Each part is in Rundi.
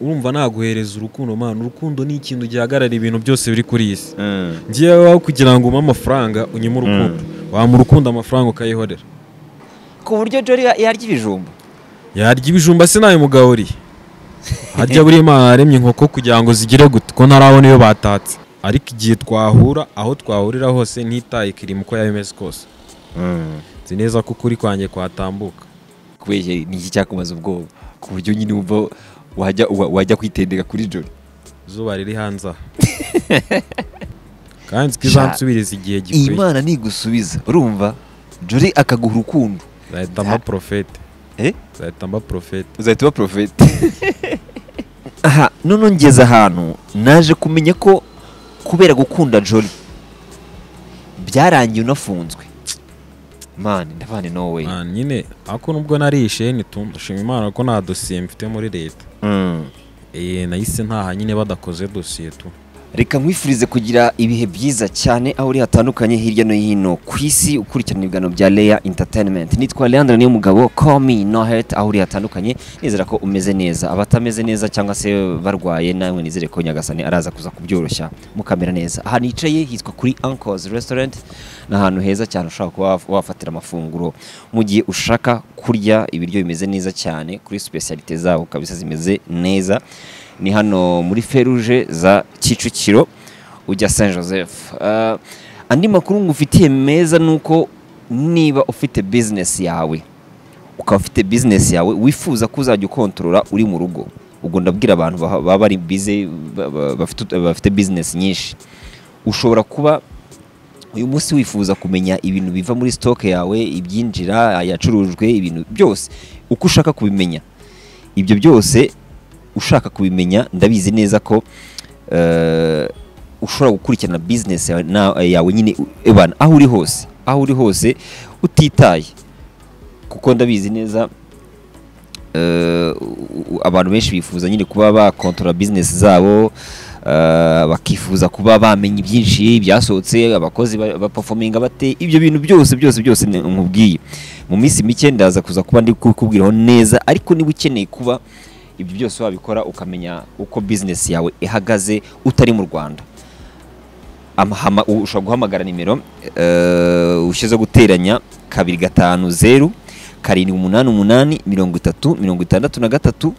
Urumva naguhereza urukundo, man. Urukundo ni ikintu gihagarara ibintu byose biri kuri iyi si. Ngewe aho kugira ngo umpe amafaranga, unyime urukundo. Wampa urukundo, amafaranga ukayihorera. Ku buryo Jolly yarya ibijumba? Yarya ibijumba se nawe mugaburiye? Harya buriya Imana yaremye inkoko kugira ngo zigire gute, ko ntarabona iyo batatse? Ariko igihe twahura, aho twahurira hose, ntitaye kirimo uko yaba imeze kose, nzi neza ko ukuri kwanjye kwatambuka. Kubeshya, ni iki cyakumaza ubwoba ku buryo nyine wumva wajya kwitendeka kuri Jolly? Izuba riri hanze aha, kandi nzi ko izansubiriza igihe gikwiye. Imana nigusubiza, urumva, Jolly akaguha urukundo, Nzahita mba porofete. Eh? Nzahita mba porofete. Uzahita uba porofete. Aha none ngeze ahantu naje kumenya ko kubera gukunda Jolly byarangiye unafunzwe. Man, ndavane, no way. Man, nyine ariko nubwo nari isheni tu, ndashima Imana ko nta dosiye mfite muri leta. Nahise ntaha nyine badakoze dosiye tu. Reka nkwifurize kugira ibihe byiza cyane aho uri hatandukanye hirya no hino ku isi, ukurikirana ibiganiro bya Leya Entertainment. Nitwa Leandre niyo mugabo, call me no hate. Aho uri hatandukanye, nizera ko umeze neza. Abatameze neza cyangwa se barwaye, namwe nizere ko Nyagasani araza kuza kubyoroshya mukamera neza. Aha nicaye hitwa kuri Uncle's Restaurant. Ni ahantu heza cyane ushobora kuba wafatira amafunguro mu gihe ushaka kurya ibiryo bimeze neza cyane, kuri spécialité zabo kabisa zimeze neza. Ni hano muri feruje za Kicukiro ujya Saint Joseph. Andi makuru ngufitiye meza ni uko niba ufite business yawe, ukaba ufite business yawe wifuza ko uzajya ukontorora uri mu rugo, ubwo ndabwira abantu baba bari busy, bafite business nyinshi, ushobora kuba uyu munsi wifuza kumenya ibintu biva muri stock yawe, ibyinjira, yacurujwe, ibintu byose uko ushaka kubimenya. Ibyo byose ushaka kubimenya, ndabizi neza ko ushobora gukurikirana business yawe, yawe nyine ebana, aho uri hose, aho uri hose utitaye, kuko ndabizi neza abantu benshi bifuza nyine kuba bakontorora business zabo, bakifuza kuba bamenya ibyinshi byasohotse, abakozi baperforminga bate, ibyo bintu byose byose byose nkubwiye. Mu minsi mike ndaza kuza kuba ndi kukubwiraho neza. Ariko niba ukeneye kuba ibyo byose wabikora, ukamenya uko business yawe ihagaze utari mu Rwanda, ushobora guhamagara nimero ushyize guteranya 250 788 30 63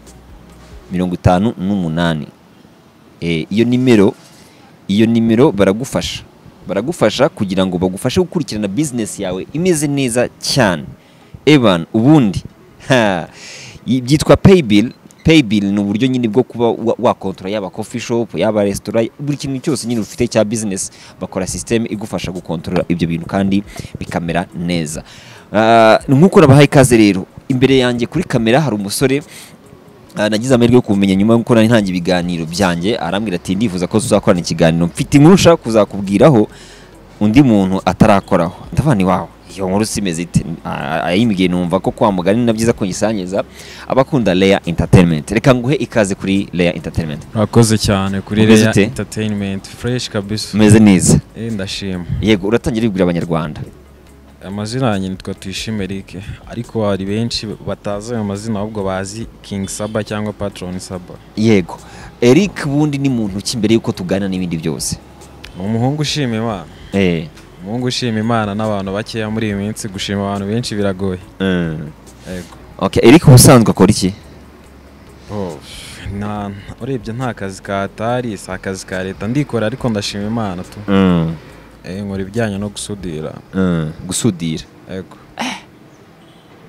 58. Iyo nimero baragufasha kugira ngo bagufashe gukurikirana business yawe imeze neza cyane. Evan, ubundi ha, byitwa paybill. Paybill ni uburyo nyine bwo kuba wakontorora yaba coffee shop, yaba restaurant, buri kintu cyose nyine ufite cya business. Bakora system igufasha gukontorora ibyo bintu kandi bikamera neza. Nk'uko nabahaye ikaze rero, imbere yanjye kuri kamera hari umusore. Nagize amahirwe yo kumenya nyuma y'uko nari ntangiye ibiganiro byanjye, arambwira ati: "Ndifuza ko tuzakorana ikiganiro, mfite inkuru nshaka kuzakubwiraho undi muntu atarakoraho." Ndavuga ni wawe, iyo nkuru simeze ite? Ayimbwiye numva ko kwa mugani na byiza ko nyisangiza abakunda Leya Entertainment. Reka nguhe ikaze kuri Leya Entertainment. Urakoze cyane kuri Umeze Leya ute? Entertainment. Fresh kabisa. Umeze neza? Ndashima. Yego, uratangira wibwira Abanyarwanda. Amazina yanjye nitwa Tuyishime Eric, ariko hari benshi batazi ayo mazina, ahubwo bazi King Saba cyangwa Patron Saba. Yego, Eric, ubundi ni muntu ki mbere yuko tuganira n'ibindi byose? Ni umuhungu ushima Imana. Umuhungu ushima Imana n'abantu bakeya. Muri iyi minsi gushima abantu benshi biragoye. Yego. Okay, Eric ubusanzwe akora iki? Oh, urebye nta kazi katari, si akazi ka leta, ndikora, ariko ndashima Imana tu. Nkora ibijyanye no gusudira. Gusudira? Yego.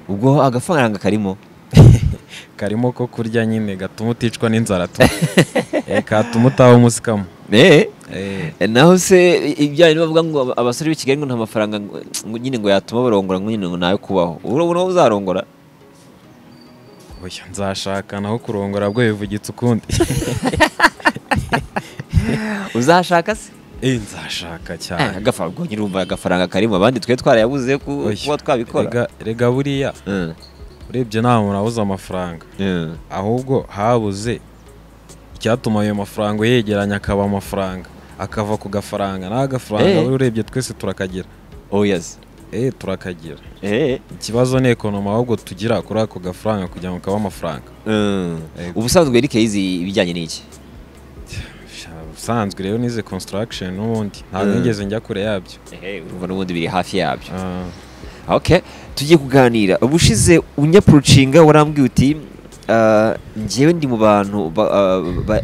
Ubwo agafaranga karimo? Karimo ko kurya nyine, gatuma uticwa n'inzara tu. Katuma utaha umusikamo. Naho se ibijyanye bavuga ngo abasore b'i Kigali ngo nta mafaranga ngo nyine ngo yatuma barongora, ngo nyine ngo nayo kubaho, urabona uzarongora? Oya, nzashaka, naho kurongora bwo bivugitse ukundi. Uzashaka se? Nzashaka cyane. Agafaranga ubwo nyine, urumva agafaranga karimo, abandi twe twarayabuze Oya, kuba twabikora. Rega buriya urebye nta muntu wabuze amafaranga, ahubwo habuze icyatuma ayo mafaranga yegeranya akaba amafaranga, akava ku gafaranga n'agafaranga. Buriya urebye twese turakagira. Oh yes. Turakagira. Ikibazo ni economy ahubwo tugira kuri ako gafaranga kugira ngo kabe amafaranga. Ubusanzwe Eric yize ibijyanye n'iki? Ubusanzwe rero nize construction n'ubundi ntabwo nigeze njya kure yabyo. Urumva n'ubundi biri hafi yabyo. Okay, tugiye kuganira. Ubushize unyapproachinga warambwiye uti njyewe ndi mu bantu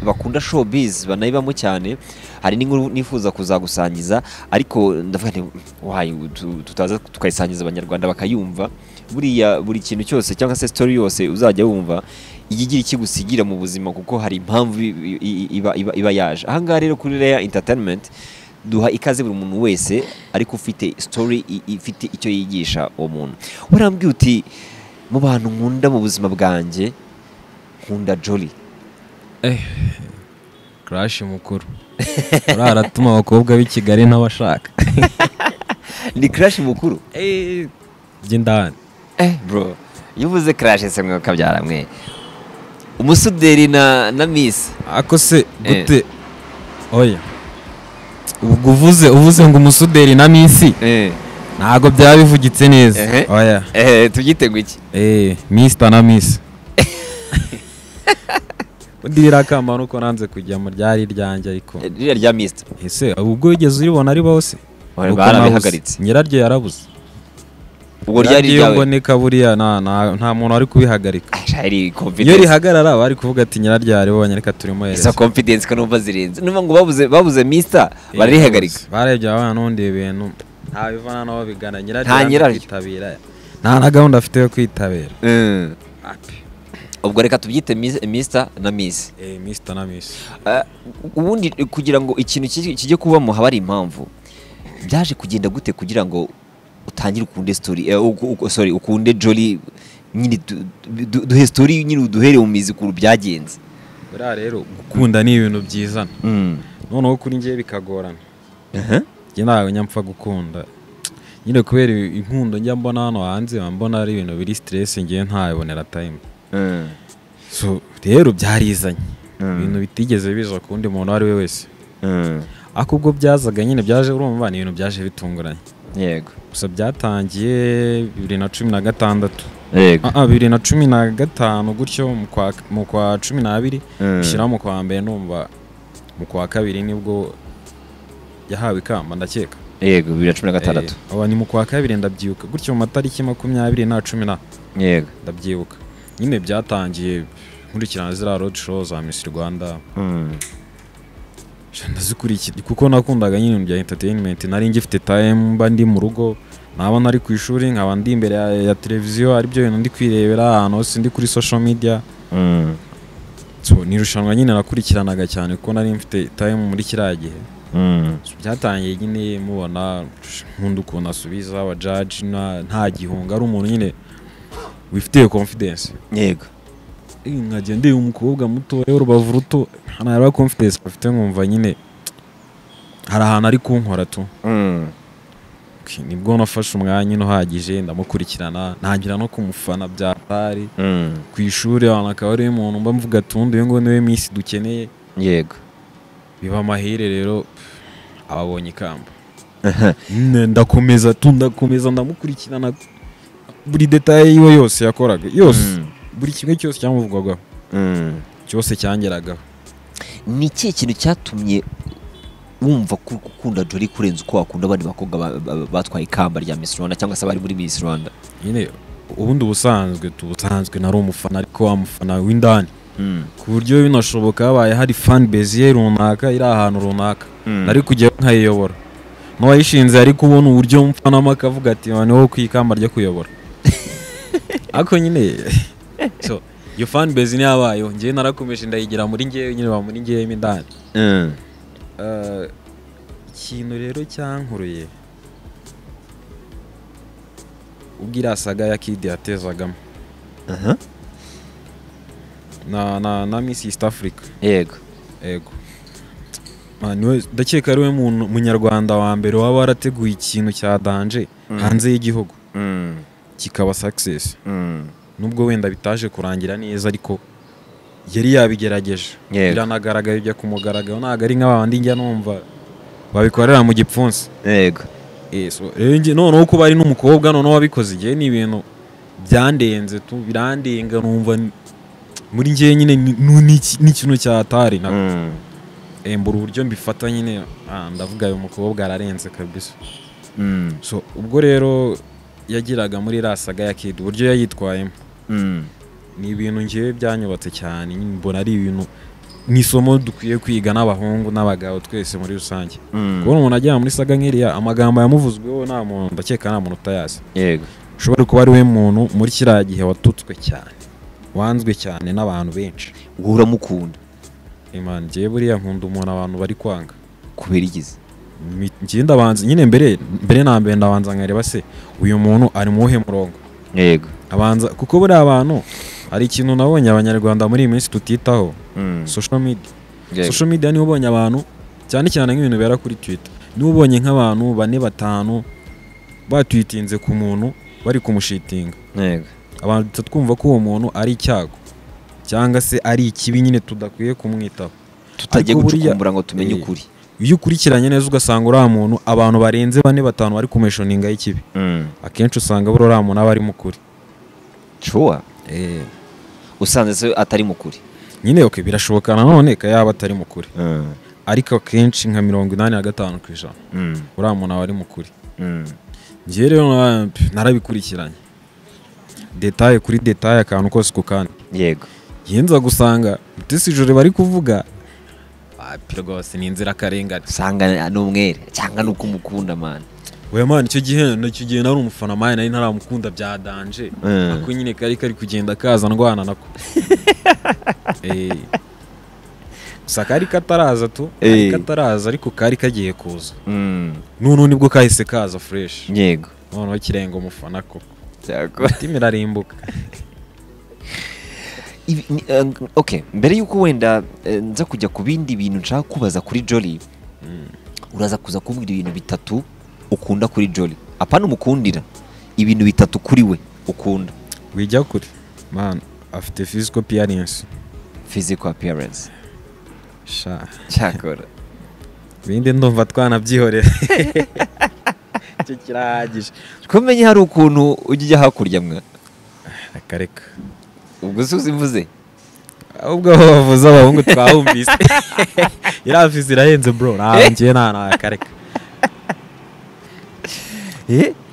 bakunda showbiz banayibamo cyane, hari n'inkuru nifuza kuzagusangiza, ariko ndavuga nti why tutaza tukayisangiza abanyarwanda bakayumva. Buriya buri kintu cyose cyangwa se story yose uzajya wumva igira ikigusigira mu buzima, kuko hari impamvu iba yaje. Aha ngaha rero kuri Rare Entertainment duha ikaze buri muntu wese ariko ufite story ifite icyo yigisha uwo muntu. Warambwiye uti mu bantu nkunda mu buzima bwanjye nkunda Jolly. Crush mukuru. Uraratuma abakobwa b'i Kigali n'abashaka. Ni crush mukuru? By'indani. Bro, iyo uvuze crush se mwe kabyara mwe. Umusuderi na Miss. Ako se gute? Oya. Ubwo uvuze ngo umusuderi na Miss. Ntago byaba bivugitse neza. Oya. Tubyite iki? Mister na Miss. Ndira kamba nuko nanze kujya mu ryari ryanjye ariko. Ririya rya Mister. Ese ubwo wigeze uribona ari bose? Barabihagaritse. Nyiraryo yarabuze. Ubwo ryari ryawe. Mboneka buriya nta muntu ari kubihagarika. Ari confidence. Iyo rihagarara bari kuvuga ati nyiraryo yaribonye reka turimo yereza. Izo confidence ko numva zirenze. Numva ngo babuze Mister bararihagarika. Barebye abana n'undi ibintu nta bivana naho bigana nyiraryo kwitabira. Nta na gahunda afite yo kwitabira. Ubwo reka tubyite Mister na Miss. Mister na Miss. Ubundi kugira ngo ikintu kijye kubamo haba ari impamvu. Byaje kugenda gute kugira ngo utangire ukunde story, sorry, ukunde Jolly nyine, duhe story nyine uduhere mu mizi ku byagenze. Buriya rero gukunda ni ibintu byizana. Noneho kuri ngiye bikagorana. Njye ntawe nyamfa gukunda. Nyine kubera inkundo njya mbona hano hanze mbona ari ibintu biri stress ngiye ntayibonera time. So rero byarizanye. Ibintu bitigeze biza kundi muntu ari we wese. Ako ubwo byazaga nyine byaje urumva ni ibintu byaje bitunguranye. Yego. Gusa byatangiye 2016. Yego. 2015 gutyo mu kwa 12 bishyira mu kwa mbere numva mu kwa kabiri nibwo yahawe ikamba ndakeka. Yego 2016. Aba ni mu kwa kabiri ndabyibuka gutyo mu matariki 20 na 10. Yego. Ndabyibuka. Nyine byatangiye nkurikirana zira road show za Miss Rwanda. Ndazikurikira kuko nakundaga nyine ibintu bya entertainment, nari ngifite time mba ndi mu rugo, naba nari ku ishuri nkaba ndi imbere ya televiziyo ari byo bintu ndi kwirebera ahantu hose ndi kuri social media. So ni irushanwa nyine nakurikiranaga cyane kuko nari mfite time muri kiriya gihe. So, byatangiye nyine mubona nkunda ukuntu asubiza aba judge nta gihunga, ari umuntu nyine wifitiye confidence. Yego. Nkajya ndeba umukobwa muto w'urubavu ruto ntaraba confidence afite nkumva nyine hari ahantu ari kunkora tu. Nibwo nafashe umwanya uhagije ndamukurikirana ntangira no kumufana bya pari. Ku ishuri abantu akaba ari umuntu mba mvuga tundi uyu ngo niwe Miss dukeneye. Yego. Biba amahire rero ababonye ikamba. Ndakomeza ndakomeza ndamukurikirana buri detail yiwe yose yakoraga yose. Buri kimwe cyose cyamuvugwagaho. Cyose cyangeragaho. Ni ikihe kintu cyatumye wumva ko ukunda Jolly kurenza uko wakunda abandi bakobwa batwaye ikamba rya Miss Rwanda cyangwa se abari muri Miss Rwanda? Nyine ubundi ubusanzwe nari umufana ariko wa mufana w'indani. Ku buryo binashoboka habaye hari fan base ye runaka iri ahantu runaka nari kujya nkayiyobora. N'uwayishinze ari kubona uburyo mfanamo akavuga ati ni wowe ku ikamba ryo kuyobora. Ariko nyine so iyo fan base niyabayeho njyewe narakomeje ndayigira muri njyewe nyine ba muri njyewe indani. Ikintu rero cyankuruye ubwo iriya saga ya Kid yatezagamo na Miss East Africa. Yego. Yego. Ndakeka ari we munyarwanda wa mbere waba warateguye ikintu cya danger hanze y'igihugu kikaba success. Nubwo wenda bitaje kurangira neza ariko yari yabigerageje. Biranagaragaye bijya kumugaragaro, ntago ari nk'abandi njya numva babikorera mu gipfunsi. Yego. So rero njye noneho kuba ari n'umukobwa noneho wabikoze, igihe ni ibintu byandenze tu, birandenga, numva muri njye nyine ni ikintu cyatari na mbura uburyo mbifata nyine. Ndavuga uyu mukobwa ararenze kabisa. So ubwo rero yagiraga muri rasaga ya Kid, uburyo yayitwayemo ni ibintu ngewe byanyubatse cyane nyine, mbona ari ibintu ni isomo dukwiye kwiga n'abahungu n'abagabo twese muri rusange. Kubona umuntu ajya muri saga nk'iriya, amagambo yamuvuzweho nta muntu, ndakeka nta muntu utayazi. Ushobora kuba ari we muntu muri kiriya gihe watutswe cyane, wanzwe cyane n'abantu benshi. Wowe uramukunda? Imana, njyewe buriya nkunda umuntu abantu bari kwanga. Kubera igize? Njyewe ndabanza nyine mbere na mbere ndabanza nkareba se uyu muntu ari mu wuhe murongo. Abanza kuko buriya abantu hari ikintu nabonye abanyarwanda muri iyi minsi tutitaho, social media. Social media niba ubonye abantu cyane cyane nk'ibintu bibera kuri Twitter, niba ubonye nk'abantu 4 5 batwitinze ku muntu bari kumushitinga, abantu duhita twumva ko uwo muntu ari icyago cyangwa se ari ikibi nyine tudakwiye kumwitaho, tutagiye gucukumbura ngo tumenye ukuri. Iyo ukurikiranye neza ugasanga uriya muntu abantu barenze 4 5 bari kumeshoninga y'ikibi, akenshi usanga buriya uriya muntu aba ari mukuri. Sure. Usanze se atari mukuri nyine, okay, birashoboka nanone ka yaba atari mukuri, ariko akenshi nka 85% uriya muntu aba ari mukuri. Njye rero narabikurikiranye detail kuri detail, akantu kose ku kandi. Yenza gusanga Mutesi Jolly bari kuvuga api rwose ni inzira karengane, usanga ni umwere cyangwa nuko umukunda man. Oya man, icyo gihe nari umufana man, nari ntaramukunda bya danger, ako nyine kari kugenda kaza ndwana nako. Gusa kari kataraza tu, kari kataraza ariko kari kagiye kuza. None nibwo kahise kaza fresh. Noneho kirenga umufana koko. Imitima irarimbuka. Okay, mbere yuko wenda nza kujya ku bindi bintu nshaka kubaza kuri Jolly, uraza kuza kumbwira ibintu bitatu ukunda kuri Jolly. Apana umukundira, ibintu bitatu kuri we ukunda. Wijya kuri man, afite physical appearance. Physical appearance. Sha. Cyakora. Bindi ndumva twanabyihorera. Icyo kirahagije. Kumenye hari ukuntu ujya hakurya mwa. Akareka. Ubwo se uzimvuze? Ahubwo aho bavuze abahungu twahumvise. Iriya fizi irahenze bro, ngiye nta akareka.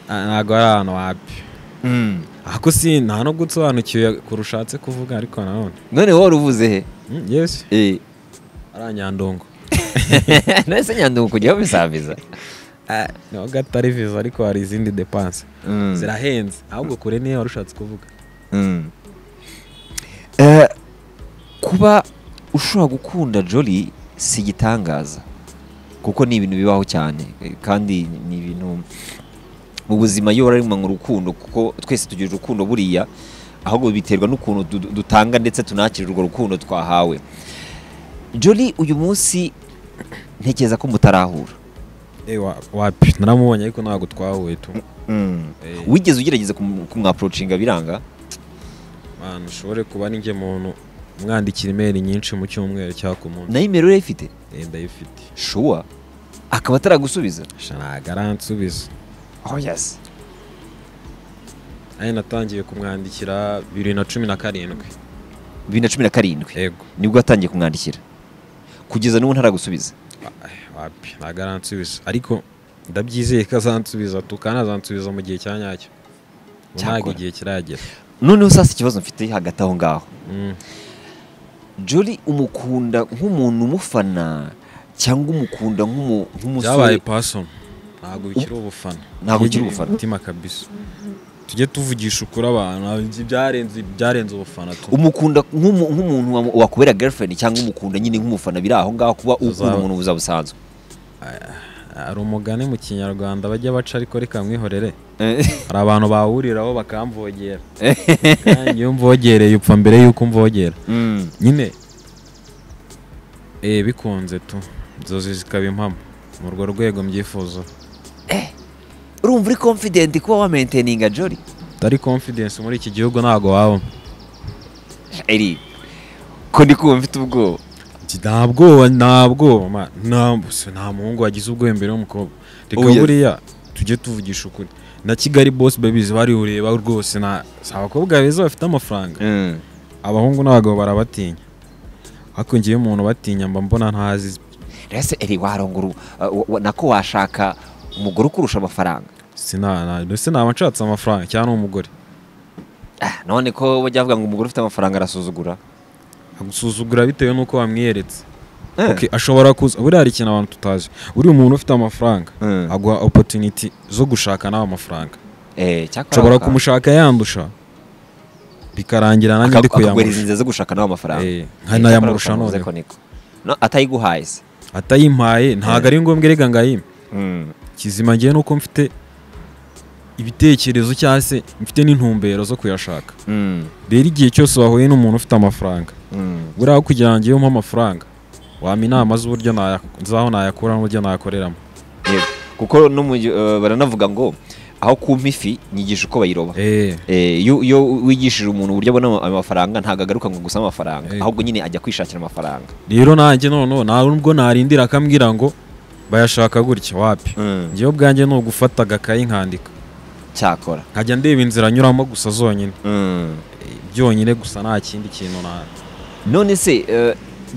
Ntabwo ari ahantu wapi. Ako si nta no gusobanukiwe kurushatse kuvuga ariko nanone. None wowe uruvuze he? Yes. Ari Nyandongo. None Nyandongo kujyaho bisabiza. No gatari visa ariko hari izindi dépenses. Zirahenze. Ahubwo kure niyo warushatse kuvuga. Kuba ushobora gukunda Jolly si igitangaza, kuko ni ibintu bibaho cyane kandi ni ibintu mu buzima iyo wari mu rukundo, kuko twese tugira urukundo buriya, ahubwo biterwa n'ukuntu dutanga ndetse tunakira urwo rukundo twahawe. Jolly uyu munsi ntekereza ko mutarahura. Wapi, naramubonye ariko ntabwo twahuye tu. Wigeze ugerageza kumwaproachinga biranga? Man, ushobore kuba ninjye muntu mwandikira email nyinshi mu cyumweru cya ku munsi. Na email urayifite? Ndayifite. Sure. Akaba ataragusubiza? Sha ntago aransubiza. Oh yes. Nari natangiye kumwandikira 2017. 2017? Yego. Nibwo watangiye kumwandikira. Kugeza n'ubu ntaragusubiza? Wapi, ntago aransubiza. Ariko ndabyizeye ko azansubiza, tukanazansubiza mu gihe cya nyacyo. Ntago igihe kiragera. Noneho sasa ikibazo mfite hagati aho ngaho. Jolly umukunda nk'umuntu umufana cyangwa umukunda nk'umusore? Byabaye person. Ntago bikiri ubufana. Ntago bikiri ubufana. Mutima kabisa. Tujye tuvugisha ukuri abantu, byarenze ubufana tu. Umukunda nk'umuntu wakubera girlfriend cyangwa umukunda nyine nk'umufana biri aho ngaho kuba ukunda umuntu buza busanzwe? Ari umugani mu kinyarwanda bajya baca ariko reka mwihorere. Hari abantu bahuriraho bakamvogera. Kandi iyo mvogereye upfa mbere yuko mvogera. Nyine bikunze tu. Inzozi zikaba impamo. Mu rwo rwego mbyifuza. Urumva uri confident kuba wa maintaininga Jolly? Utari confidence muri iki gihugu ntago wabona. Eri ko ndi kumva mfite ubwoba. Nta bwoba, nta muhungu wagize ubwoba imbere y'umukobwa. Reka buriya Tujye tuvugisha ukuri, na Kigali Boss Babies bari ureba rwose na si abakobwa beza bafite amafaranga. Abahungu n'abagabo barabatinya, ariko ngewe umuntu batinya mba mbona ntazi. Rese eri warongora nako washaka umugore ukurusha amafaranga? Sinana naba nshatse amafaranga cyangwa umugore. None ko bajya bavuga ngo umugore ufite amafaranga arasuzugura. Agusuzugura bitewe n'uko wamwiyeretse. Okay, ashobora kuza buriya hari ikintu abantu tutazi. Uriya umuntu ufite amafaranga aguha opportunity zo gushaka nawe amafaranga. Nshobora kumushaka yandusha bikarangira nanjye ndi kuyamurusha. Inzira zo gushaka nawe amafaranga. Nkanayamurusha none. No atayiguhaye se. Atayimpaye ntago ari ngombwa erega ngayime. Kizima ngiye nuko mfite ibitekerezo cyangwa se mfite n'intumbero zo kuyashaka. Rero igihe cyose wahuye n'umuntu ufite amafaranga, buriya kugira ngo ngiye umpe amafaranga wampa inama z'uburyo nzaho nayakura n'uburyo nayakoreramo. Yego, kuko no baranavuga ngo aho kumpa ifi nyigisha uko bayiroba. Iyo wigishije umuntu uburyo abona amafaranga ntago agaruka ngo gusa amafaranga, ahubwo nyine ajya kwishakira amafaranga. Rero nanjye none nubwo narindira akambwira ngo bayashaka gutya wapi, ngiye ubwanjye ni ugufata agakayi nkandika cyakora nkajya ndeba inzira nyuramo gusa zonyine, byonyine gusa nta kindi kintu na. None se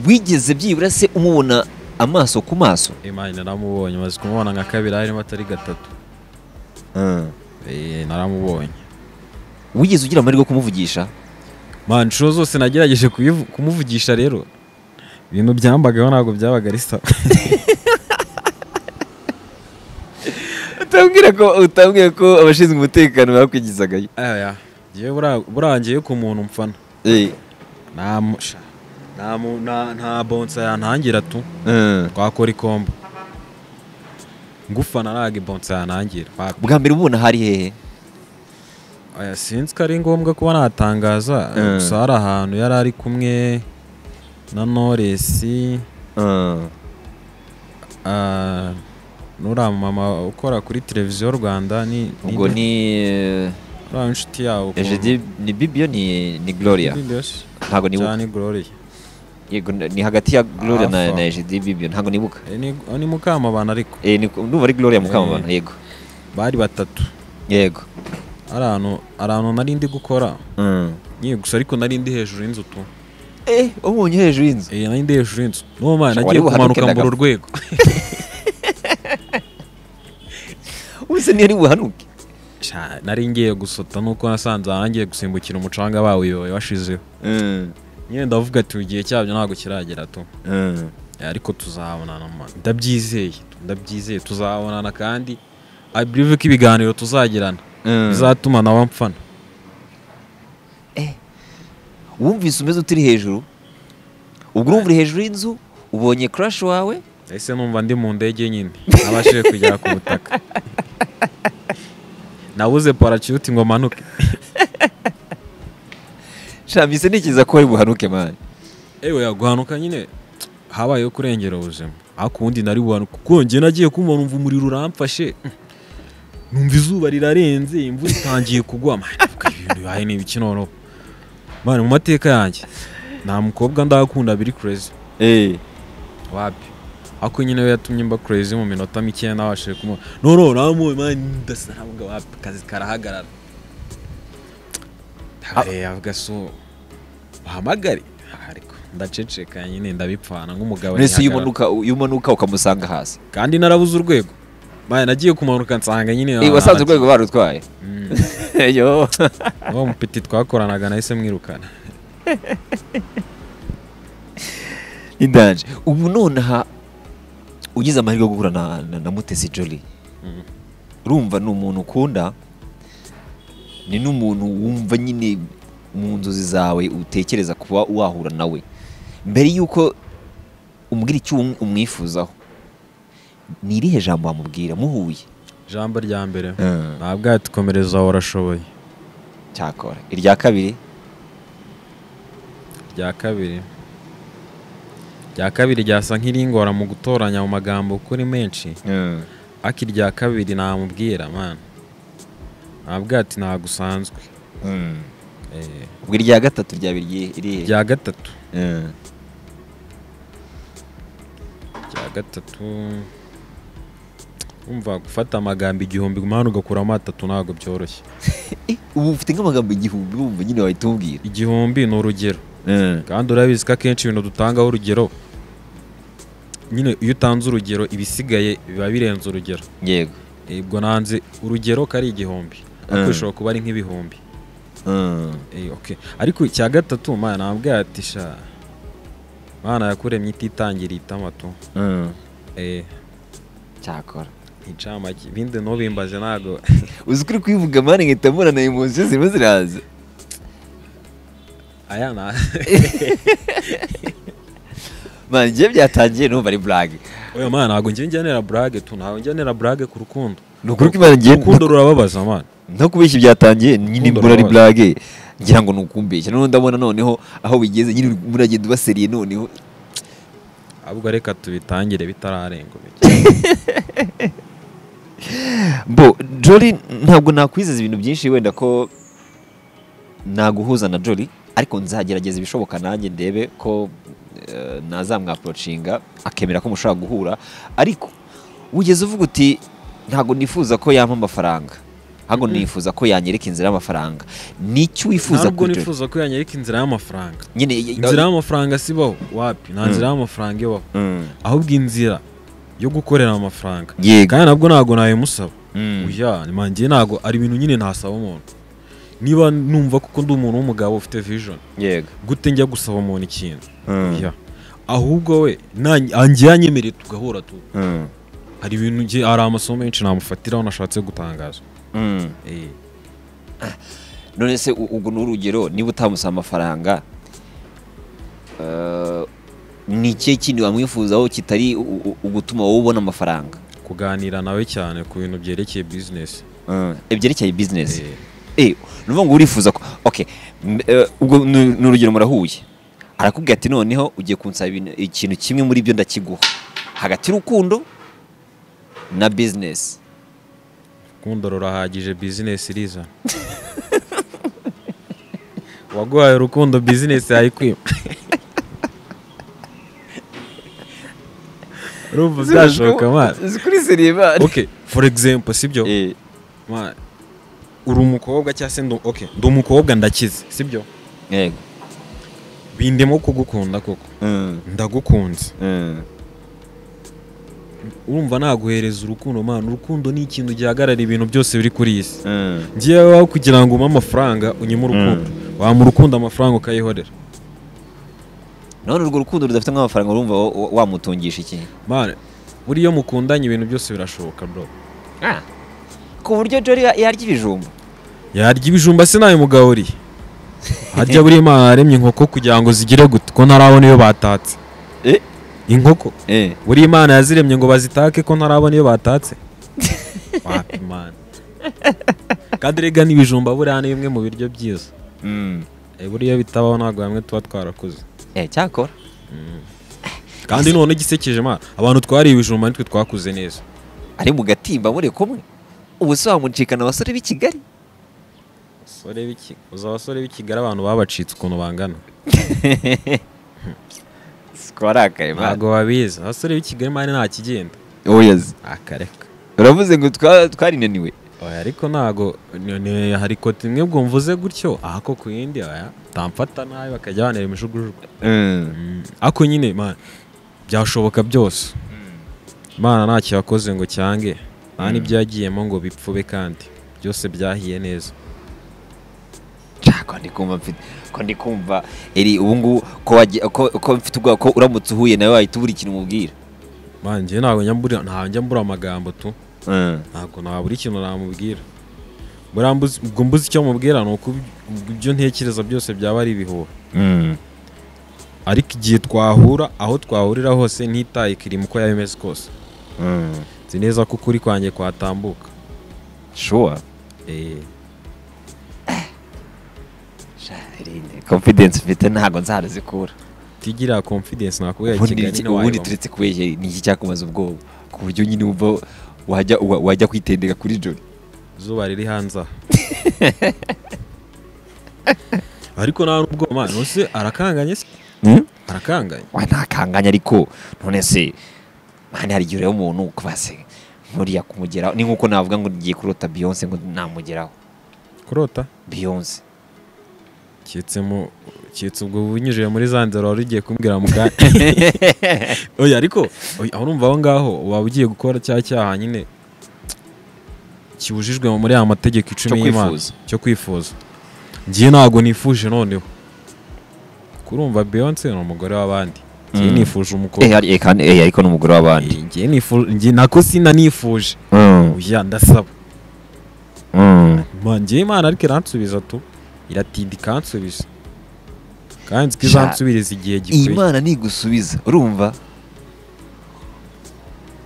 wigeze byibura se umubona amaso ku maso? Imana naramubonye, maze kumubona nka kabiri harimo atari gatatu. Naramubonye. Wigeze ugira amahirwe yo kumuvugisha? Man, inshuro zose nagerageje kumuvugisha rero ibintu byambagaho ntabwo byabaga ari sawa. Utambwira ko abashinzwe umutekano bakwigizagayo? Aya, ngiye burangiye ku muntu mfana. Nta bonsa yantangira tu. Twakora ikombo. Ngufana ntago ibonsa yantangira. Bwa mbere ubona hari hehe? Aya, sinzi ko ari ngombwa kuba natangaza, gusa hari ahantu yari ari kumwe na Knowless. Nura mama ukora kuri televiziyo Rwanda ni ubwo ni ura inshuti yawe ni Bibio ni Gloria. Ntago nibuka. Ni Gloria. Yego, ni hagati ya Gloria na Ejidi Bibio ntago nibuka. Ni Mukamabana ariko. Ni ndumva ari Gloria Mukamabana, yego. Bari batatu. Yego. Arantu nari ndi gukora. Ngiye gusa ariko nari ndi hejuru y'inzu tu. Ubonye hejuru y'inzu? Nari ndi hejuru y'inzu. No man, nagiye kumanuka mbura urwego. Ubuse ntiyari buhanuke? Nari ngiye gusota nuko nasanze ahangiye gusimbukira umucanga bawiyoye washizeho. Nyine ndavuga ati igihe cyabyo ntabwo kiragera tu. Ariko tuzabonana man. Ndabyizeye tuzabonana kandi I believe ko ibiganiro tuzagirana bizatuma nawe mfana. Wumvise umeze utiri hejuru? Ubwo urumva uri hejuru y'inzu ubonye crush wawe? Ese numva ndi mu ndege nyine abashije kugera ku butaka. Nabuze parachute ngo manuke. Shamise nikiza ko ari buhanuke man. Ewe yaguhanuka nyine habayeho kurengera ubuzima. Akundi nari buhanuka kuko ngiye nagiye kumva numva umuriro uramfashe. Numva izuba rirarenze imvura itangiye kugwa man. Ibintu bibaye ni ibiki noneho. Man, mu mateka yanjye nta mukobwa ndakunda biri crazy. Wapi. Ako nyine we yatumye mba crazy mu minota mike nabashije kumubona. No namuwe man ndasa ntabwo wapi kazi karahagarara. Avuga so bahamagare ariko ndaceceka nyine ndabipfana nk'umugabo. Nese yumanuka ukamusanga hasi. Kandi narabuze urwego. Man, nagiye kumanuka nsanga nyine. Wasanze urwego barutwaye. Yo. Uwo mupeti twakoranaga nahise mwirukana. Indanje. Ubu nonaha ugize amahirwe yo guhura na Mutesi Jolly. Urumva ni umuntu ukunda, ni n'umuntu wumva nyine mu nzozi zawe utekereza kuba wahura nawe. Mbere yuko umubwira icyo umwifuzaho, ni irihe jambo wamubwira muhuye? Jambo rya mbere ntabwo yatukomereza warashoboye. Cyakora. Irya kabiri? Irya kabiri ryasa nk'iringora mu gutoranya mu magambo kuri menshi. Aki irya kabiri namubwira man. Nabwo ati ntagusanzwe. Ubwo irya gatatu rya irihe? Irya gatatu. Irya gatatu Umva gufata amagambo 1000 gumana ugakuramo 3 ntago byoroshye. Ubu ufite nk'amagambo 1000 wumva nyine wahita umbwira. 1000 ni urugero. Kandi urabizi ko akenshi ibintu dutangaho urugero nyine iyo utanze urugero ibisigaye biba birenze urugero. Yego. Ubwo nanze urugero kari 1000 ariko bishobora kuba ari nk'ibihumbi. Okay. Ariko icya gatatu mana nambwiye ati sha mana yakuremye ititangira itamato. Cyakora incamake ibindi no bimbaje nago uzi kuri kwivuga mana ngita mbona na emotion zirimo ziraza. Aya na man je byatangiye numva ari blague. Oya man ntago ngiye njyanera blague tu, ntago njyanera blague ku rukundo. Nukuri ko imana ngiye urukundo rurababaza man. No kubeshya byatangiye nyine mbura ari blague ngira ngo nukumbeshya none ndabona noneho aho bigeze nyine muragenda ubaseriye noneho. Ahubwo reka tubitangire bitararenga. Bo Jolly ntabwo nakwizeza ibintu byinshi wenda ko naguhuza na Jolly, ariko nzagerageza ibishoboka nanjye ndebe ko nazamwaproachinga akemera ko mushobora guhura. Ariko ugeze uvuga uti ntabwo nifuza ko yampa amafaranga, ahubwo nifuza ko yanyereka inzira y'amafaranga. Nicyo wifuza kuri Jolly? Ntabwo nifuza ko yanyereka inzira y'amafaranga. Nyine inzira y'amafaranga sibaho wapi, nta nzira y'amafaranga ibaho. Ahubwo inzira yo gukorera amafaranga. Kandi nabwo ntago nayimusaba. Oya, mangiye ntago ari ibintu nyine ntasaba umuntu. Niba numva kuko ndi umuntu w'umugabo ufite vision. Yego. Gute njya gusaba umuntu ikintu? Oya. Ahubwo we angiye anyemereye tugahura tu. Hari ibintu ngiye ari amasomo menshi namufatiraho nashatse gutangaza. None se ubwo n'urugero niba utamusaba amafaranga ni ikihe kindi wamwifuzaho kitari ugutuma wowe ubona amafaranga? Kuganira nawe cyane ku bintu byerekeye business. Ibyerekeye business. Nuvuga ngo urifuza ko okay ubwo n'urugero murahuye arakubwira ati noneho ugiye kunsaba ikintu kimwe muri byo ndakiguha, hagati y'urukundo na business. Urukundo rurahagije, business iriza. Waguhaye urukundo business yayikwima. Urumva byashoboka man? Kuri seriye man. Okay, for example sibyo? Man uri umukobwa cyangwa se okay, ndi umukobwa ndakize sibyo? Yego. Bindemo kugukunda koko. Ndagukunze. Urumva naguhereza urukundo man, urukundo ni ikintu gihagarara ibintu byose biri kuri isi. Ngiye waho kugira ngo umpe amafaranga unyime urukundo. Wampa urukundo amafaranga ukayihorera. None urwo rukundo rudafite nk'amafaranga urumva wamutungisha iki? Man, buri iyo mukundanye ibintu byose birashoboka bro. Ku buryo Jolly yarya ibijumba. Yarya ibijumba se nayo mugaburiye. Harya buri Imana yaremye inkoko kugira ngo zigire gute ko ntarabona iyo batatse. Inkoko. Buri Imana yaziremye ngo bazitake ko ntarabona iyo batatse. Wapi man. Kandi rega n'ibijumba buriya ni bimwe mu biryo byiza. Buriya bitabaho ntabwo hamwe tuba twarakuze. Cyakora. Kandi none igisekeje man, abantu twari ibijumba nitwe twakuze neza. Ari mu gatimba muri kumwe. Ubu se wamucikana abasore b'i Kigali? Abasore b'i Kigali abantu babacitse ukuntu bangana. Skorakaye man. Ntago babizi. Abasore b'i Kigali man nta kigenda. Oyazi. Akareka. Uravuze ngo twarinaniwe. Oya ariko ntago hari kote imwe bwo mvuze gutyo ahako ku yindi oya tamfata nabi bakajya banera imishugujugu. Ako nyine man byashoboka byose. Imana ntacyo yakoze ngo cyange. Nta n'ibyo yagiyemo ngo bipfube kandi byose byahiye neza. Ko ndikumva mfite ko ndikumva eri ubu ngubu ko mfite ubwoba ko uramutse uhuye nawe wahita ubura ikintu umubwira. Man njye ntabwo njya mbura amagambo tu. Ntabwo nabura ikintu namubwira. Ubwo mbuze icyo mubwira ni uko ibyo ntekereza byose byaba ari ibihuha. Ariko igihe twahura aho twahurira hose ntitaye kirimo uko yaba imeze kose. Nzi neza ko ukuri kwanjye kwatambuka. Sure. Confidence mfite ntago nzarazikura. Tigira confidence nakubwiye Kigali ni ubundi turetse kubeshya ni iki cyakumaza ubwoba ku buryo nyine umva wajya kwitendeka kuri Jolly. Izuba riri hanze. Ariko nta nubwo man nose arakanganye se? Arakanganye. Wa ntakanganye ariko none se man hari igihe umuntu kubase Nkuriya kumugeraho ni nkuko navuga ngo ngiye kurota Beyonce ngo namugeraho. Kurota Beyonce keretse ubwo bunyujije muri za nzira wari ugiye kumbwira mu kanya. Oya ariko aho urumva aho ngaho waba ugiye gukora cya cyaha nyine kibujijwe muri aya mategeko 10 y'Imana cyo kwifuza. Ngiye ntago nifuje noneho. Kurumva Beyonce ni umugore w'abandi. Ngiye nifuje umukobwa. Ariko ni umugore w'abandi. Ngiye nifuje ngiye nako sinanifuje. Oya ndasaba. Ngiye Imana ariko iransubiza tu. Iratinda ikansubiza. Kandi izansubiriza igihe gikwiye. Imana nigusubiza urumva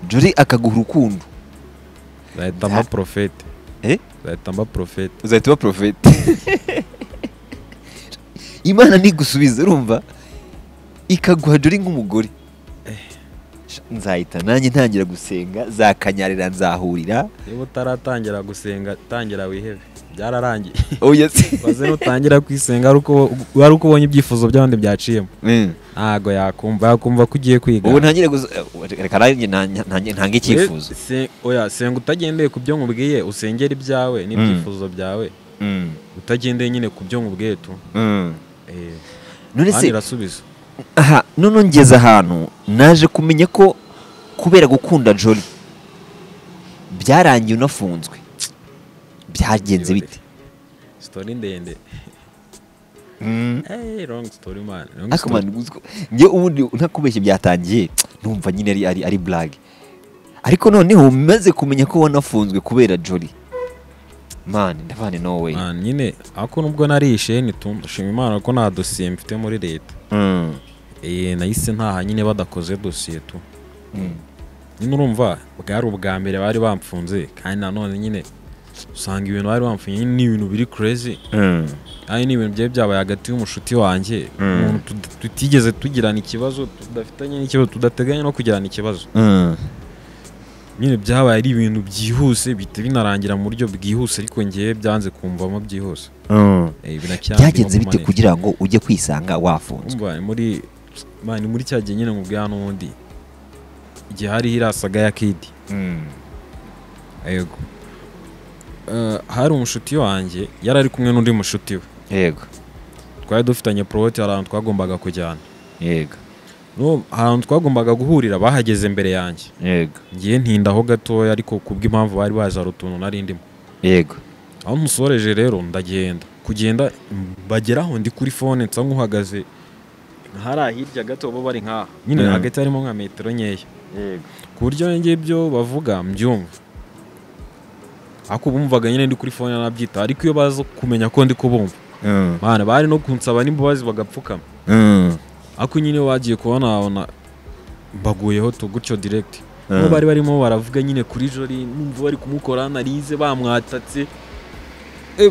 Jolly akaguha urukundo. Zahita mba profete. Zahita mba profete. Uzahita uba profete. Imana nigusubiza urumva ikaguha Jolly nk'umugore. Nzahita nanjye ntangira gusenga zakanyarira nzahurira. Niba utaratangira gusenga tangira wihebe. Byararangiye. Oya se. Baze nutangira kwisenga ari uko ubonye ibyifuzo by'abandi byaciyemo. Ntago yakumva ko ugiye kwiga. Ubu ntangire reka nanjye ntange icyifuzo. Oya senga utagendeye ku byo nkubwiye, usengera ibyawe n'ibyifuzo byawe. Utagendeye nyine ku byo nkubwiye tu. None se irasubiza. Aha none ngeze ahantu naje kumenya ko kubera gukunda Jolly byarangiye unafunzwe. Byagenze bite? Story ndende. Wrong story man. Ariko man nge ubundi ntakubeshye byatangiye numva nyine ari blague. Ariko noneho maze kumenya ko wanafunzwe kubera Jolly. Man ndavane no way. Man nyine ako nubwo narishe ni tumshima Imana ko nta dossier mfite muri leta. Nahise ntaha nyine badakoze dossier tu. Nyine urumva bwari ubwa mbere bari bamfunze kandi nanone nyine usanga ibintu bari bamfunye ni ibintu biri crazy. Ari ni ibintu byabaye byabaye hagati y'umushuti wanjye, umuntu tutigeze tugirana ikibazo, tudafitanye n'ikibazo, tudateganya no kugirana ikibazo. Nyine byabaye ari ibintu byihuse bite binarangira mu buryo bwihuse ariko ngiye byanze kumvamo byihuse. Byagenze bite kugira ngo ujye kwisanga wafunzwe? Muri man muri cyagiye nyine mu bwa n'undi igihe hari hirasaga ya Kid. Yego. Hari umushuti wanjye yari ari kumwe n'undi mushuti we. Yego. Twari dufitanye plot ahantu twagombaga kujyana. Yego. No ahantu twagombaga guhurira bahageze mbere yanjye. Yego. Ngiye ntindaho gatoya ariko kubw'impamvu bari baje utuntu nari ndimo. Yego. Aho musoreje rero ndagenda. Kugenda bageraho ndi kuri phone nsa nkuhagaze hari hirya gato bo bari nkaha. Nyine hagati harimo nka metero nkeya. Yego. Ku buryo ngiye ibyo bavuga mbyumva. Ako bumvaga nyine ndi kuri phone nabyita ariko iyo baza kumenya ko ndi kubumva. Mana bari no kunsaba n'imbabazi bagapfukama. Ako nyine wagiye kubona mbaguyeho to gutyo direct. Bo bari barimo baravuga nyine kuri Jolly numva bari kumukora narize bamwatatse.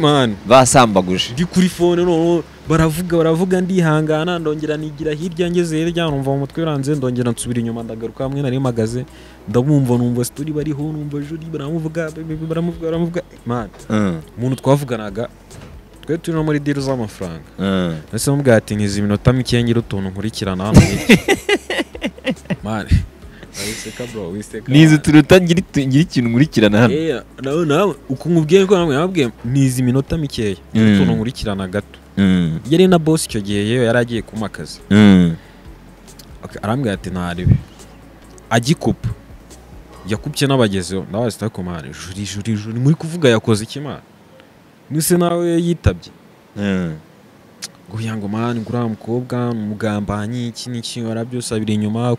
Man basambaguje. Ndi kuri phone none baravuga ndihangana ndongera nigira hirya ngeze hirya numva mu mutwe uranze ndongera nsubira inyuma ndagaruka hamwe nari magaze ndabumva numva story bariho numva Jolly baramuvuga baramuvuga man. Umuntu twavuganaga twe turi no muri deal z'amafaranga. Nase mubwira ati nkizi iminota mike ngira utuntu nkurikirana hano. Man wiseka bro wiseka. Nizi turuta ngira ikintu nkurikirana hano. Nawe uko nkubwiye ko namwe nababwiye nizi iminota mikeya utuntu nkurikirana gato. Yari na boss icyo gihe yewe yari agiye kumakaza. Arambwira ati ntaribe. Agikupa. Yakupye n'abagezeho ndabaza ati komane Jolly muri kuvuga yakoze iki man? Nuse nawe yitabye. Ngo yango man ngura mukobwa umugambanyi iki n'iki warabyose abiri inyuma.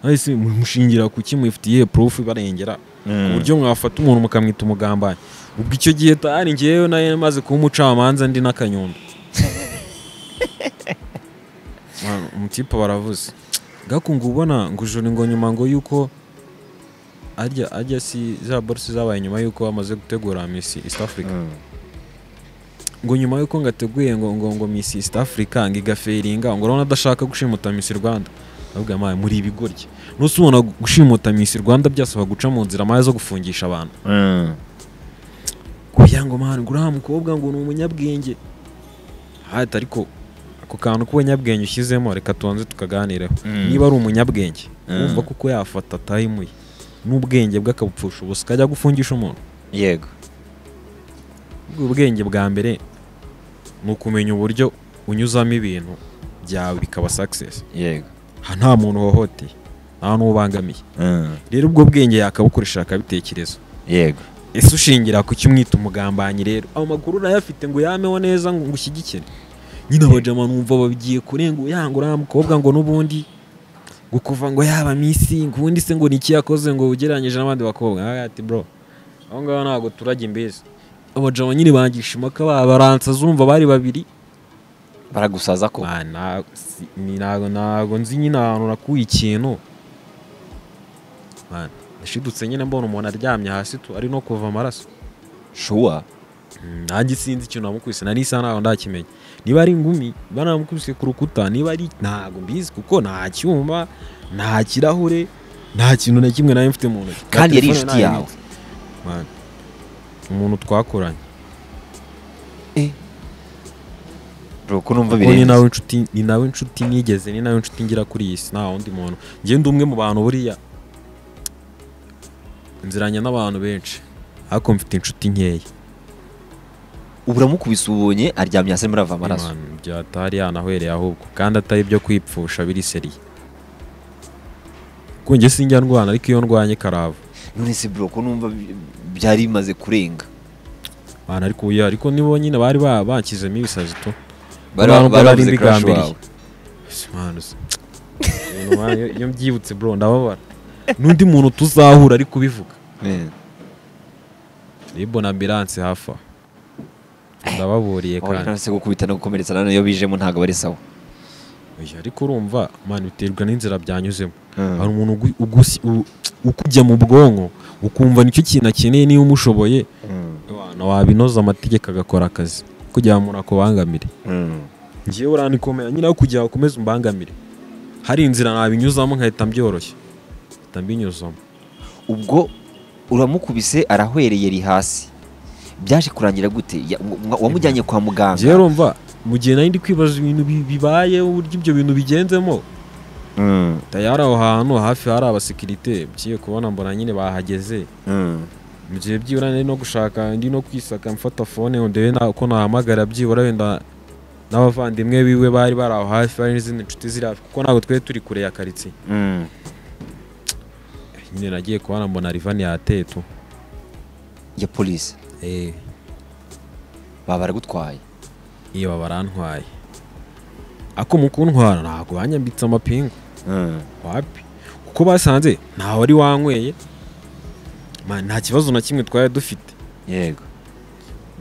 Nahise mushingira kuki mufitiye proof barengera uburyo mwafata umuntu mukamwita umugambanyi. Ubwo icyo gihe tari ngewe naye maze kuba umucamanza ndi n'akanyundo. Umutipe baravuze gakungu ubona ngo Jolly ngo nyuma ngo yuko ajya si za bourse zabaye nyuma yuko bamaze gutegura Miss East Africa. Ngo nyuma yuko ngateguye ngo Miss East Africa ngigaferinga ngo urabona adashaka gushimuta Miss Rwanda. Ndavuga maye muri ibigoryi. Nuse ubona gushimuta Miss Rwanda byasaba guca mu nzira maye zo gufungisha abantu. Kugira ngo man ngura mukobwa ngo ni umunyabwenge. Hata ariko ako kantu k'ubunyabwenge ushyizemo reka tubanze tukaganireho. Niba ari umunyabwenge wumva kuko yafata time ye n'ubwenge bwe akabupfusha ubusa akajya gufungisha umuntu. Yego. Ubwo ubwenge bwa mbere ni ukumenya uburyo unyuzamo ibintu byawe bikaba success. Yego. Ha, nta muntu uhohoteye, nta n'ubangamiye. Rero ubwo bwenge yakabukoresha akabitekereza. Yego. Ese ushingira ku cyo umwita umugambanyi? Rero ayo makuru urayafite ngo yameho neza ngo ngushyigikire nyine. Abajama numva bagiye kurenga yanga uriya mukobwa, ngo n'ubundi ngo kuva ngo yaba miss, ngo ubundi se ngo ni iki yakoze ngo ugereranyije n'abandi bakobwa? Ah, ati bro, aho ngaho ntabwo turajya imbezi. Abajama nyine bangisha impaka, baransa zumva bari babiri. Baragusaza ko. Ah, ntago nzi nyine ahantu nakuye ikintu. Man, nashidutse nyine mbona umuntu aryamye hasi tu ari no kuva amaraso. Sure. Nanjye sinzi ikintu namukubise, na n'isaha ntabwo ndakimenya niba ari ingumi, niba namukubise ku rukuta, niba ari, ntabwo mbizi, kuko nta cyuma, nta kirahure, nta kintu na kimwe nari mfite mu ntoki. Na Kandi yari telefone inshuti yawe. nayibitse. Man, umuntu twakoranye. Bro, ko numva Kuko ni birenze. nawe inshuti, ni nawe inshuti nigeze, ni nawe inshuti ngira kuri iyi si, nta wundi muntu. Njye ndi umwe mu bantu, buriya nziranye n'abantu benshi ariko mfite inshuti nkeya. Ubu uramukubise, ubonye aryamye hasi arimo arava amaraso. Man, byatari yanahwereye ahubwo, kandi atari ibyo kwipfusha, biri sérieux, kuko njye sinjya ndwana, ariko iyo ndwanye karava. None se bro, ko numva byari bimaze kurenga? Man, ariko uya, ariko nibo nyine bari banshyizemo ibisazi tu. Bari Nta nubwo bari nari bavuze crush mbigambiriye. wawe. Man, ibintu, man, iyo mbyibutse bro ndababara. N'undi muntu tuzahura ari kubivuga, ribona ambulance hafi aho, ndababuriye. Oya, Kandi none se gukubita no gukomeretsa none iyo bijemo ntabwo bari sawa? Oya, ariko urumva man, biterwa n'inzira byanyuzemo. Hari umuntu ukujya mu bwonko ukumva nicyo kintu akeneye, niba umushoboye wabinoza amategeko agakora akazi kugira ngo umuntu akubangamire. Ngewe uranikomera nyine, aho kugira ngo ukomeze umbangamire hari inzira nabinyuzamo nkahita mbyoroshya, nkahita mbinyuzamo. Ubwo uramukubise arahwereye, ri hasi, byaje kurangira gute? Wamujyanye kwa muganga? Ngewe urumva mu gihe nari ndi kwibaza ibintu bibaye, uburyo ibyo bintu bigenzemo, tayari aho hantu hafi hari abasekirite. Ngiye kubona mbona nyine bahageze. Mu gihe byibura nari no gushaka, ndi no kwisaka, mfata phone ngo ndebe ko nahamagara byibura wenda n'abavandimwe biwe bari bari aho hafi, bari n'izindi nshuti ziri hafi, kuko ntabwo twari turi kure ya karitsiye. Nyine nagiye kubona mbona rivani yateye tu. Ya polisi? Eh. Baba baragutwaye? Iyo barantwaye, ako mu kuntwara ntabwo banyambitse amapingu. Wapi, kuko basanze ntawe wari wanyweye. Man, nta kibazo na kimwe twari dufite.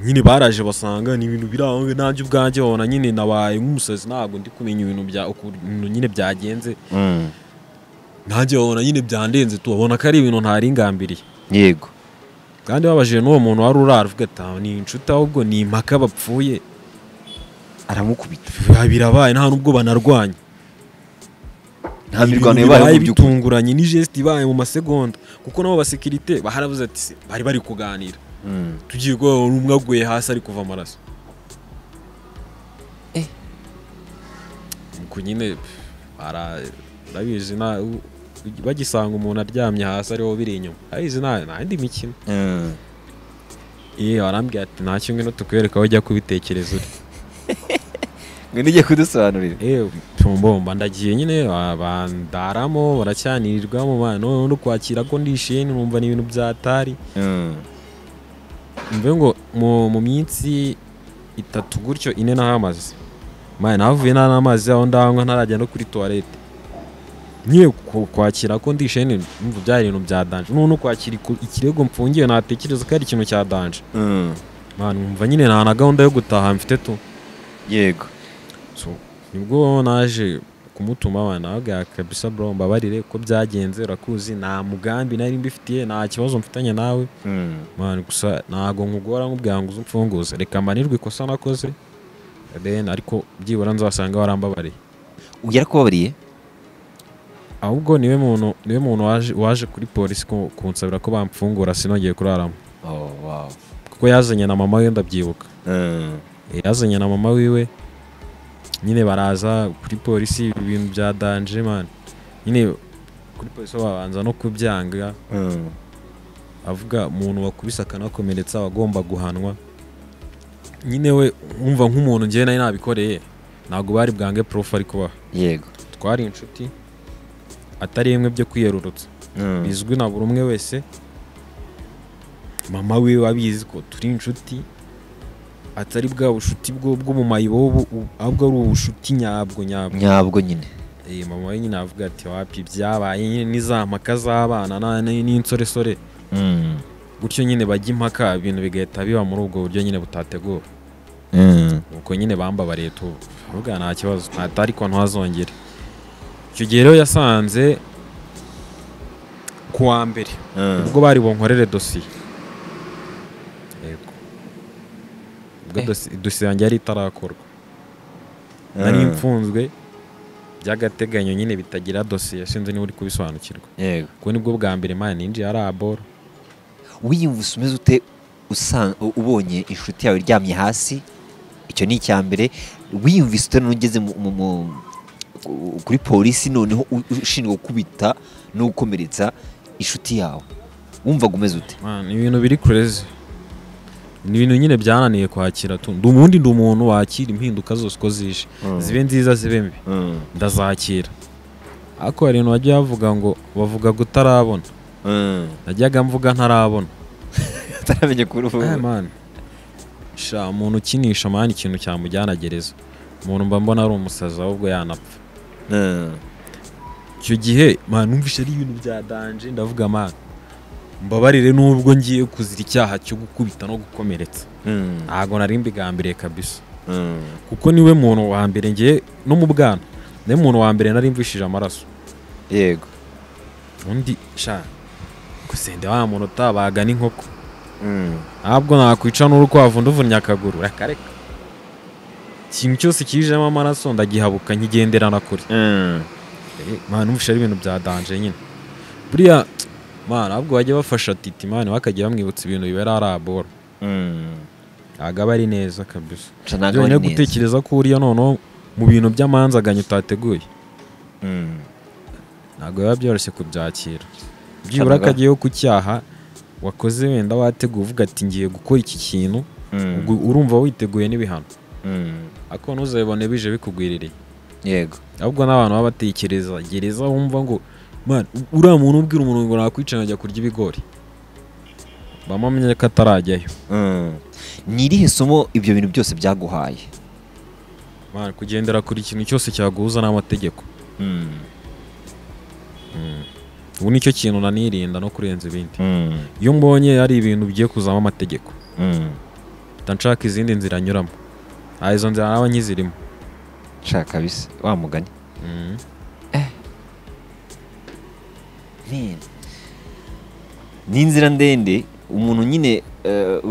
Nyine baraje basanga ni ibintu biri aho, nanjye ubwanjye babona nyine nabaye nk'umusazi, ntabwo ndi kumenya ibintu bya ukuntu nyine byagenze. Nanjye babona nyine byandenze tu, babona ko ari ibintu ntari ngambiriye. Kandi babajije n'uwo muntu wari urara, avuga ati: "Ah, ni inshuti, ahubwo ni impaka bapfuye." Aramukubita. Birabaye, nta nubwo banarwanya. Nta mirwano Ibintu yabaye bibaye mu by'ukuri. bitunguranye, ni geste ibaye mu masegonda, kuko nabo basekirite baharavuze ati: "Se, bari bari kuganira, tugiye guhura umwe aguye hasi ari kuva amaraso." Nuko nyine urabizi bagisanga umuntu aryamye hasi ariho biri inyuma, abizi nta yindi mikino. Iyo arambwira ati: "Ntacyo, ngwino tukwereka aho ujya kubitekereza uri." Ngwino ugiye kudusobanurira. Tumbomba ndagiye nyine, bandaramo, baracyanirirwamo, man, noneho no kwakira ko ndishimye numva ni ibintu byatari. Mve ngo mu minsi 3 gutyo, 4 nahamaze, man, navuye nta n'amazi aho ndanywa, ntarajya no kuri toilette. Nyine kwakira ko ndishimye numva byari ibintu bya danger, noneho kwakira ikirego mfungiye natekereza ko ari ikintu cya danger. Man, numva nyine nta na gahunda yo gutaha mfite tu. So nibwo naje kumutuma abana, nawe kabisa: "Bro, mbabarire ko byagenze, urakuzi nta mugambi nari mbifitiye, nta kibazo mfitanye nawe. Man, gusa ntago nkugora nkubwira ngo uze umfunguze, reka mbanirwe ikosa nakoze then, ariko byibura nzasanga warambabariye." Yarakubabariye? Ahubwo niwe muntu waje kuri polisi kunsabira ko bamfungura sinongeye kuraramo. Oh wow. Kuko yazanye na mama we, ndabyibuka. Yazanye na mama wiwe nyine, baraza kuri polisi, ibintu bya danger man nyine. Kuri polisi babanza no kubyanga. Avuga umuntu wakubise akanakomeretsa agomba guhanwa. Nyine we umva nk'umuntu ngiye nari nabikoreye, ntabwo bari bwange proof ari kubaha. Yego. Twari inshuti atari imwe byo kwiyerurutsa. Bizwi na buri umwe wese. Mama we abizi ko turi inshuti, atari bwa bushuti bwo mu mayibobo, ahubwo ari ubushuti nyabwo nyabwo. Nyabwo nyine. Mama we nyine avuga ati wapi byabaye nyine n'izampaka z'abana n'insoresore. Gutyo nyine bajya impaka ibintu bigahita biba muri ubwo buryo nyine butateguwe. Nuko nyine bambabariye tu avuga nta kibazo atari ko ntazongere. Icyo gihe rero yasanze kuwa mbere ubwo bari bonkorere dosiye. Yego. Ubwo dosiye yanjye yari itarakorwa. Nari mfunzwe by'agateganyo nyine bitagira dosiye, sinzi niba uri kubisobanukirwa. Yego. Kuko nibwo bwa mbere mani ninjiye ari aboro. Wiyumva umeze ute ubonye inshuti yawe iryamye hasi? Icyo ni icya mbere. Wiyumvise ute n'ugeze kuri polisi noneho ushinzwe gukubita no gukomeretsa inshuti yawe? Wumvaga umeze ute? Ni ibintu biri crazy. Ni ibintu nyine byananiye kwakira tu. Ubundi ndi umuntu wakira impinduka zose uko zije. Zibe nziza zibe mbi. Ndazakira. Ariko hari ibintu bajya bavuga ngo bavuga gutarabona. Najyaga mvuga ntarabona. Utaramenye kuri ubu. Man. Sha umuntu ukinisha mani ikintu cyamujyana gereza. Umuntu mba mbona ari umusazi ahubwo yanapfa. Icyo gihe man numvise ari ibintu bya danger, ndavuga man mbabarire nubwo ngiye kuzira icyaha cyo gukubita no gukomeretsa. Ntago nari mbigambiriye kabisa. Kuko niwe muntu wa mbere ngiye no mu bwana. Niwe muntu wa mbere nari mvishije amaraso. Yego. Undi sha gusende wa muntu utabaga n'inkoko. Ntabwo nakwica n'urukwavu nduvunya akaguru. Reka reka. Ikintu cyose kijemo amaraso ndagihabuka nkigenderana kure. Man numvise ari ibintu bya danger nyine. Buriya man ahubwo bajya bafasha Titi man bakajya bamwibutsa ibintu bibera ari aboro. Agaba ari neza kabisa. Byonyine gutekereza ko uriya noneho mu bintu by'amanzaganya utateguye. Ntabwo biba byoroshye kubyakira. Byibura kagiyeho ku cyaha wakoze wenda wateguye uvuga ati ngiye gukora iki kintu, urumva witeguye n'ibihano. Ariko ntuzabibone bije bikugwiririye. Yego. Ahubwo n'abantu baba batekereza gereza wumva ngo man uriya muntu ubwira umuntu ngo nakwica nkajya kurya ibigori. Bamamenye ko atarajyayo. Ni irihe somo ibyo bintu byose byaguhaye? Man kugendera kuri ikintu cyose cyaguhuza n'amategeko. Ubu nicyo kintu nanirinda no kurenza ibindi. Iyo mbonye ari ibintu bigiye kuzamo amategeko, nshaka izindi nzira nyuramo. Izo nzira naba nkizirimo. Shaka kabisa wa mugani. Ni inzira ndende umuntu nyine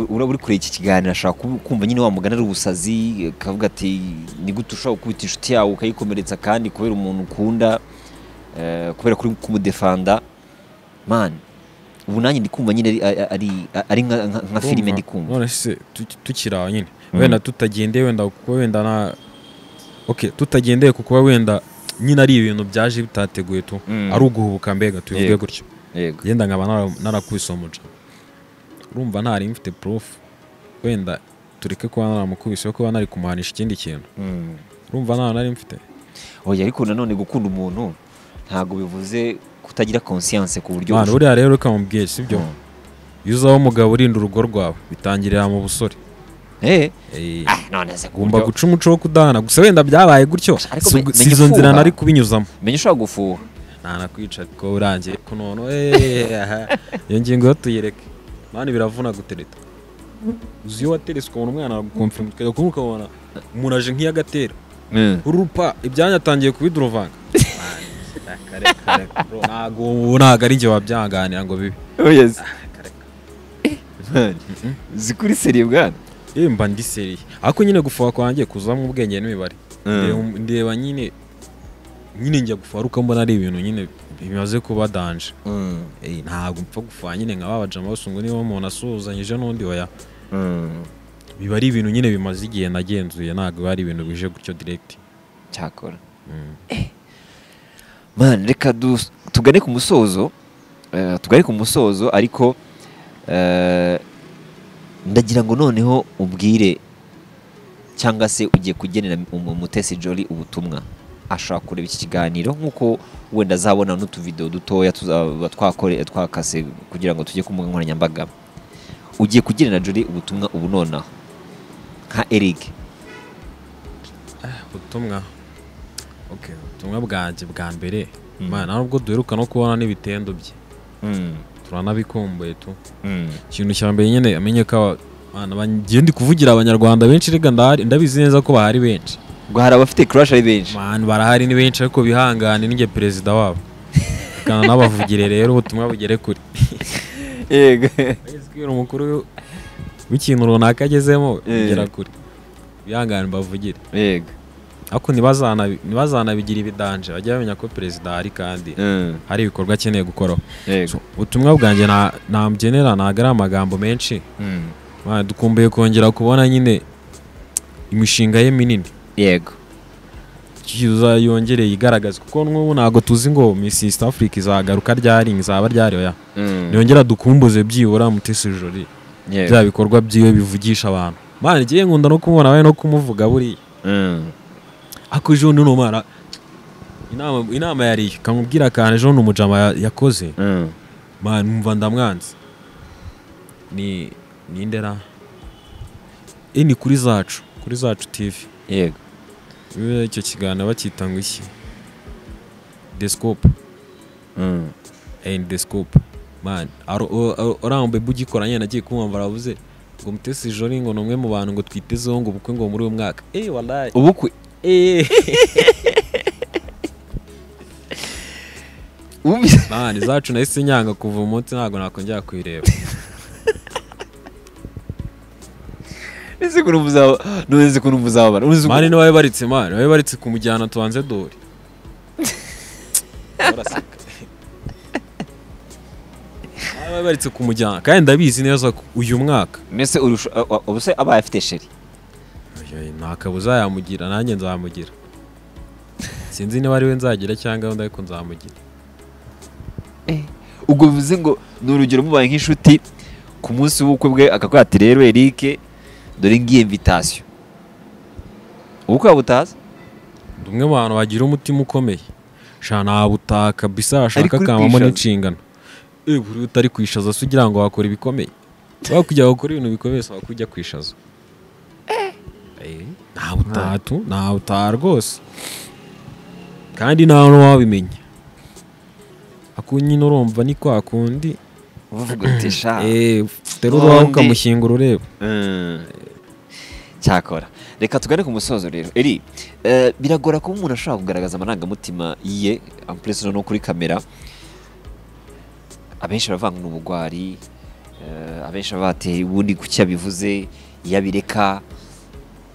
uraba uri kure iki kiganiro ashaka kumva nyine wa mugani ari ubusazi, akavuga ati ni gute ushobora gukubita inshuti yawe ukayikomeretsa kandi kubera umuntu ukunda, kubera kuri kumudefanda. Man ubu nanjye ndi kumva nyine ari nka filime ndi kumva. None se tukira nyine wenda tutagendeye wenda kuko wenda na okay tutagendeye kuko wenda nyine ari ibintu byaje bitateguye tu, ari uguhubuka mbega tubivuge gutyo. Yego. Yenda nkaba narakubise umuja. Urumva ntari mfite proof wenda tureke kuba naramukubise kuba nari kumuhanisha ikindi kintu. Urumva nta nari mfite. Oya ariko nanone gukunda umuntu ntago bivuze kutagira conscience ku buryo. Man buriya rero ukamubwiye sibyo. Iyo uzaho umugabo urinda urugo rwawe bitangirira mu busore. None se ugomba guca umuco wo kudahana gusa wenda byabaye gutyo si izo nzira nari kubinyuzamo. Menye ushobora gufuha. Ntanakwica ko urangiye kunono iyo ngingo tuyireke. Mani biravuna gutereta. Uzi iyo wateretse ukabona umwana aragukonfirma ukajya kumukabona umuntu aje nk'iyagatera. Urupa ibyanya atangiye kubidurovanga. Ntago ari njye wabyanganira ngo bibe. Oh yes. Zikuri seriye bwana. Mba ndi seriye. Ariko nyine gufuha kwanjye kuzamo ubwenge n'imibare. Ndeba nyine njya gufuha uko mbona ari ibintu nyine bimaze kuba danger. Ntabwo mpfa gufuha nyine nka babajama bose ngo niba umuntu asuhuzanyije n'undi oya. Biba ari ibintu nyine bimaze igihe nagenzuye, ntabwo ari ibintu bije gutyo direct. Cyakora. Man, reka tugane ku musozo, tugane ku musozo, ariko ndagira ngo noneho ubwire cyangwa se ugiye kugenera Mutesi Jolly ubutumwa ashaka kureba iki kiganiro, nk'uko wenda azabona n'utuvideo dutoya tuzaba twakase kugira ngo tujye ku mbuga nkoranyambaga. Ugiye kugenera Jolly ubutumwa ubu nonaha nka Eric. Ubutumwa, okay, ubutumwa bwanjye bwa mbere, man, nubwo duheruka no kubona n'ibitendo bye, turanabikumbuye tu. Ikintu cya mbere nyine amenye ko ngiye ndi kuvugira abanyarwanda benshi, rega ndahari, ndabizi neza ko bahari benshi, ngo hari abafite crush ari benshi, man, barahari ni benshi, ariko bihangane ninjye perezida wabo, kandi nabavugire rero ubutumwa bugere kure. Yego, umukuru w'ikintu runaka agezemo bigera kure, bihangane mbavugire. Yego, ariko ntibazanabigira ibidanje, bajye bamenya ko perezida ahari kandi hari ibikorwa akeneye gukoraho. Ubutumwa bwanjye namgenera ntabwo ari amagambo menshi. Dukumbuye kongera kubona nyine imishinga ye minini. Yego, yongereye igaragaza, kuko n'ubu ntabwo tuzi ngo Miss East Africa izagaruka ryari, izaba ryari, oya. Yongera dukumbuze byibura Mutesi Jolly, bya bikorwa byiwe bivugisha abantu. Man, ngiye nkunda no kumubona we no kumuvuga buriya. Ako ejo n'umara inama yari kamubwira akantu ejo n'umujama yakoze. Man, numva ndamwanze. Ni nindera ni kuri zacu, kuri Zacu TV. Yego, icyo kiganiro bakita ngo iki? The Scope. And The Scope. Man, orambe bugikora nyine nagiye kumva baravuze ngo Mutesi Jolly ngo numwe mu bantu ngo twitezeho ngo ubukwe ngo muri uyu mwaka. Wallahi. Ubukwe. Man, Zacu nahise nyanga kuva umunsi ntago nakongera kuyireba. Nzi kuntu muzabana. Mani niwe baritse, man, niwe baritse kumujyana tubanze dore. Baraseka. Niwe baritse kumujyana kandi ndabizi neza uyu mwaka. Mbese ubuse abaye afite sheri. Nta kabuza yamugira, nanjye nzamugira. Sinzi niba ari we nzagira cyangwa undi, ariko nzamugira. Ubwo bivuze ngo ni urugero mubaye nk'inshuti ku munsi w'ubukwe bwe akakubwira ati rero Eric dore ngiye invitation. Ubukwe butaza? Ndi umwe mu bantu bagira umutima ukomeye. Sha nabutaka kabisa, ashaka akamamo n'inshingano. Buri utari kwishaza se ugira ngo wakora ibikomeye. Wakujya gukora ibintu bikomeye sawa kujya kwishaza. Nabutatu, nabutaha rwose. Kandi nta n'uwabimenya. Ako nyine urumva ni kwa kundi uvuga uti sha. Terura ukamushyingura ureba. Cyakora reka tugane ku musozo rero. Eri, biragora kuba umuntu ashobora kugaragaza amarangamutima ye amplese no kuri kamera. Abenshi baravuga ngo ubugwari, abenshi bateye ubundi kuki yabivuze yabireka,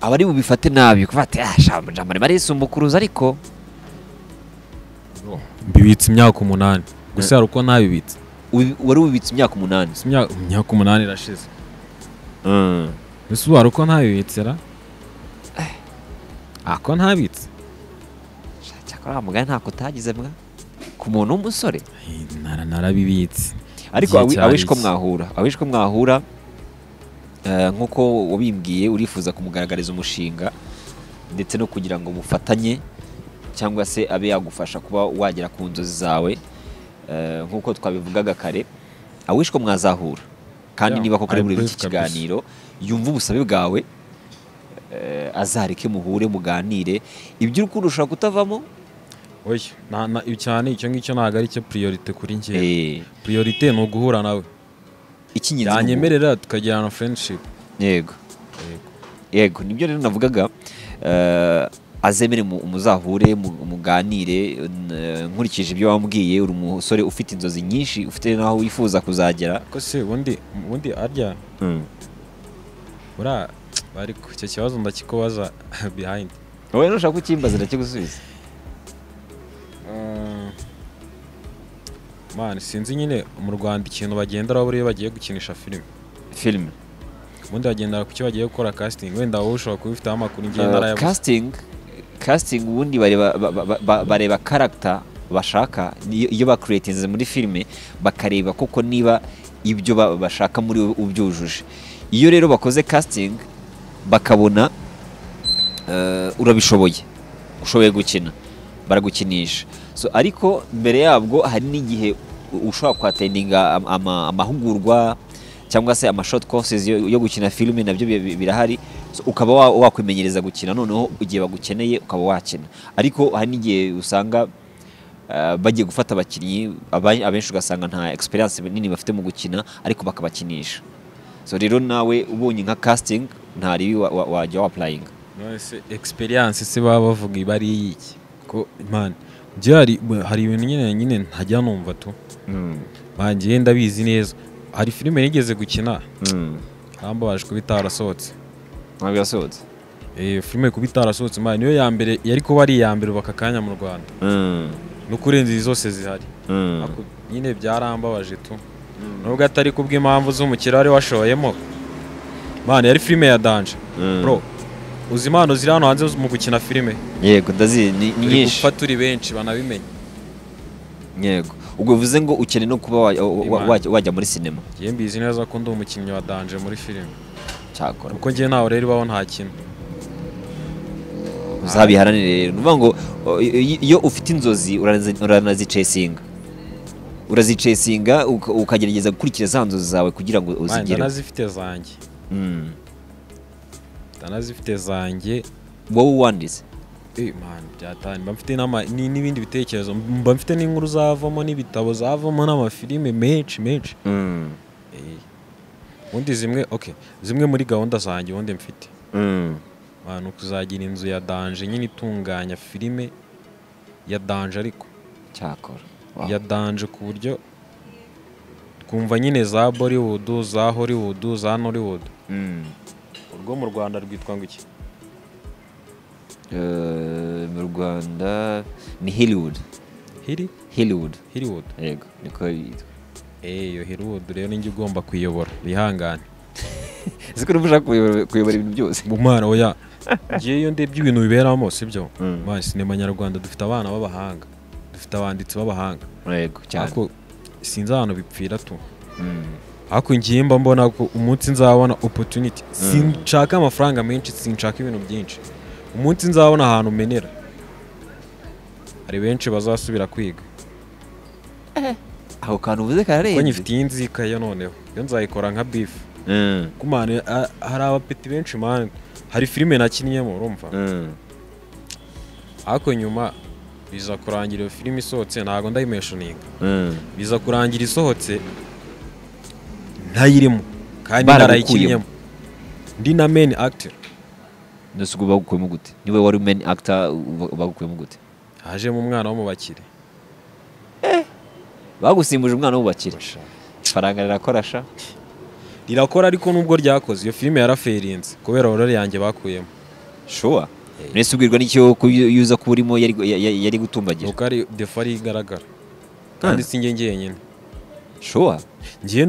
abari bubifate nabi kuva ati ah sha jambo barisumbukuruza, ariko mbibitse imyaka 8 gusa hari uko ntabibitse. Wari ubibitse imyaka 8? Imyaka 8 irashize. Ese wari uko ntabibitse ra? Ako ntabitse. Cyakora mugani ntako utagize mwa ku muntu w'umusore. Narabibitse. Ariko awishko mwahura, awishko mwahura nkuko wabimbwiye urifuza kumugaragariza umushinga ndetse no kugira ngo mufatanye cyangwa se abe yagufasha kuba wagera ku nzozi zawe, nkuko twabivugaga kare, awishko mwazahura. Kandi niba koko ari muri iki kiganiro yumva ubusabe bwawe, azareke muhure muganire iby'urukundo ushobora kutavamo. Oya, na cyane icyo ngicyo ntago ari cyo priorite kuri njye. Priorite ni uguhura nawe. Ikinyinzi yanyemerera tukagirana friendship. Yego. Yego, nibyo rero navugaga, azemere muzahure muganire. Nkurikije ibyo wambwiye uri umusore ufite inzozi nyinshi, ufite naho wifuza kuzagera. Ko se ubundi arya ura bari ku icyo kibazo ndakikubaza behind. Wowe nushaka kukimbaza ndakigusubiza. Man, sinzi nyine mu Rwanda ikintu bagendera buriya bagiye gukinisha filime. Ubundi bagendera ku cyo bagiye gukora casting, wenda wowe ushobora kuba ufite amakuru ngiye narayabuze. Casting ubundi bareba character bashaka, iyo bacreatinze muri filime bakareba koko niba ibyo bashaka muri wowe ubyujuje. Iyo rero bakoze casting bakabona urabishoboye, ushoboye gukina, baragukinisha. So ariko mbere yabwo hari n'igihe ushobora kwattendinga amahugurwa cyangwa se ama short courses yo gukina filime, nabyo birahari. So, ukaba wakwimenyereza gukina, noneho igihe bagukeneye ukaba wakina. Ariko hari n'igihe usanga bagiye gufata abakinnyi, abenshi ugasanga nta experience nini bafite mu gukina, ariko bakabakinisha. So rero nawe ubonye nka casting nta ribi, wajya wa-applyinga. None se experience se baba bavuga iba ari iyiki? Ko man, njye hari ibintu nyine ntajya numva tu. Man, njye ndabizi neza, hari filime nigeze gukina, arambabaje kuba itarasohotse. Ntabwo yasohotse? Eh, filime kuba itarasohotse, man, niyo ya mbere yari kuba ari iya mbere ubu aka kanya mu Rwanda no kurenza izi zose zihari. Ariko nyine byarambabaje tu, nubwo atari kubw'impamvu z'umukire wari washoyemo. Man, yari filime ya danger. Bro, uzi impano ziri hano hanze mu gukina filime? Yego, ndazi, ni Turi nyinshi. gupfa turi benshi banabimenye. Yego, ubwo bivuze ngo ukeneye no kuba Imana. wajya muri sinema. Njye mbizi neza ko ndi umukinnyi wa danger muri filime. Cyakora. Kuko njye ntawe rero ibaho nta kintu. Uzabiharanire rero. Ni ukuvuga ngo iyo ufite inzozi uranazichasinga, urazichasinga, ukagerageza gukurikira za nzozi zawe kugira ngo Man, uzigereho. Ndanazifite zanjye. Ndanazifite zanjye. Wowe wanditse? Eh, man, byatani mba mfite n'ibindi bitekerezo, mba mfite n'inkuru zavamo n'ibitabo, zavamo n'amafilime menshi menshi. Eh, ubundi zimwe, okay, zimwe muri gahunda zanjye ubundi mfite, man, kuzagira inzu ya danger nyine itunganya filime ya danger, ariko Cyakora. Wow. ya danger ku buryo twumva nyine za Bollywood, za Hollywood, za Nollywood. Urwo mu Rwanda rwitwa ngo iki? Mu Rwanda ni Hollywood. Hiri Hollywood. Hollywood. Yego, niko yitwa. Eh, iyo Hollywood rero ninjye ugomba kuyobora, bihangane. Ese ko ushaka kuyobora ibintu byose? Umwana, oya, ngiye iyo ndebye ibintu biberamo, sibyo? Man, sinema nyarwanda dufite abana b'abahanga, dufite abanditsi b'abahanga. Yego, cyane. Ariko sinzi ahantu bipfira tu. Ariko ngiye mba mbona ko umunsi nzabona opportunity, sinshaka amafaranga menshi, sinshaka ibintu byinshi, umunsi nzabona ahantu menera, hari benshi bazasubira kwiga. Ako kantu uvuze Kuko kararenze. nyifitiye inzika yo, noneho yo nzayikora nka beef. Kumana hari abapeti benshi, man, hari filime nakinnyemo, urumva? Ariko nyuma biza kurangira iyo filime isohotse, ntabwo ndayimentioninga. Biza kurangira isohotse ntayirimo kandi Baragukuyemo. narayikinnyemo ndi na main actor. Ndetse ubwo bagukuyemo gute? Niwe wari main actor, bagukuyemo gute? Hajemo umwana wo mu bakire. Bagusimbuje umwana w'ubakire? Ifaranga rirakora sha. Rirakora, ariko nubwo ryakoze, iyo filime yarafailinze kubera role yanjye bakuyemo. Sure? Nese ubwirwa n'icyo ko iyo uza kuba urimo yari gutumbagira? Nuko ari défaut ari igaragara, kandi si njye njyenyine. Sure? Njye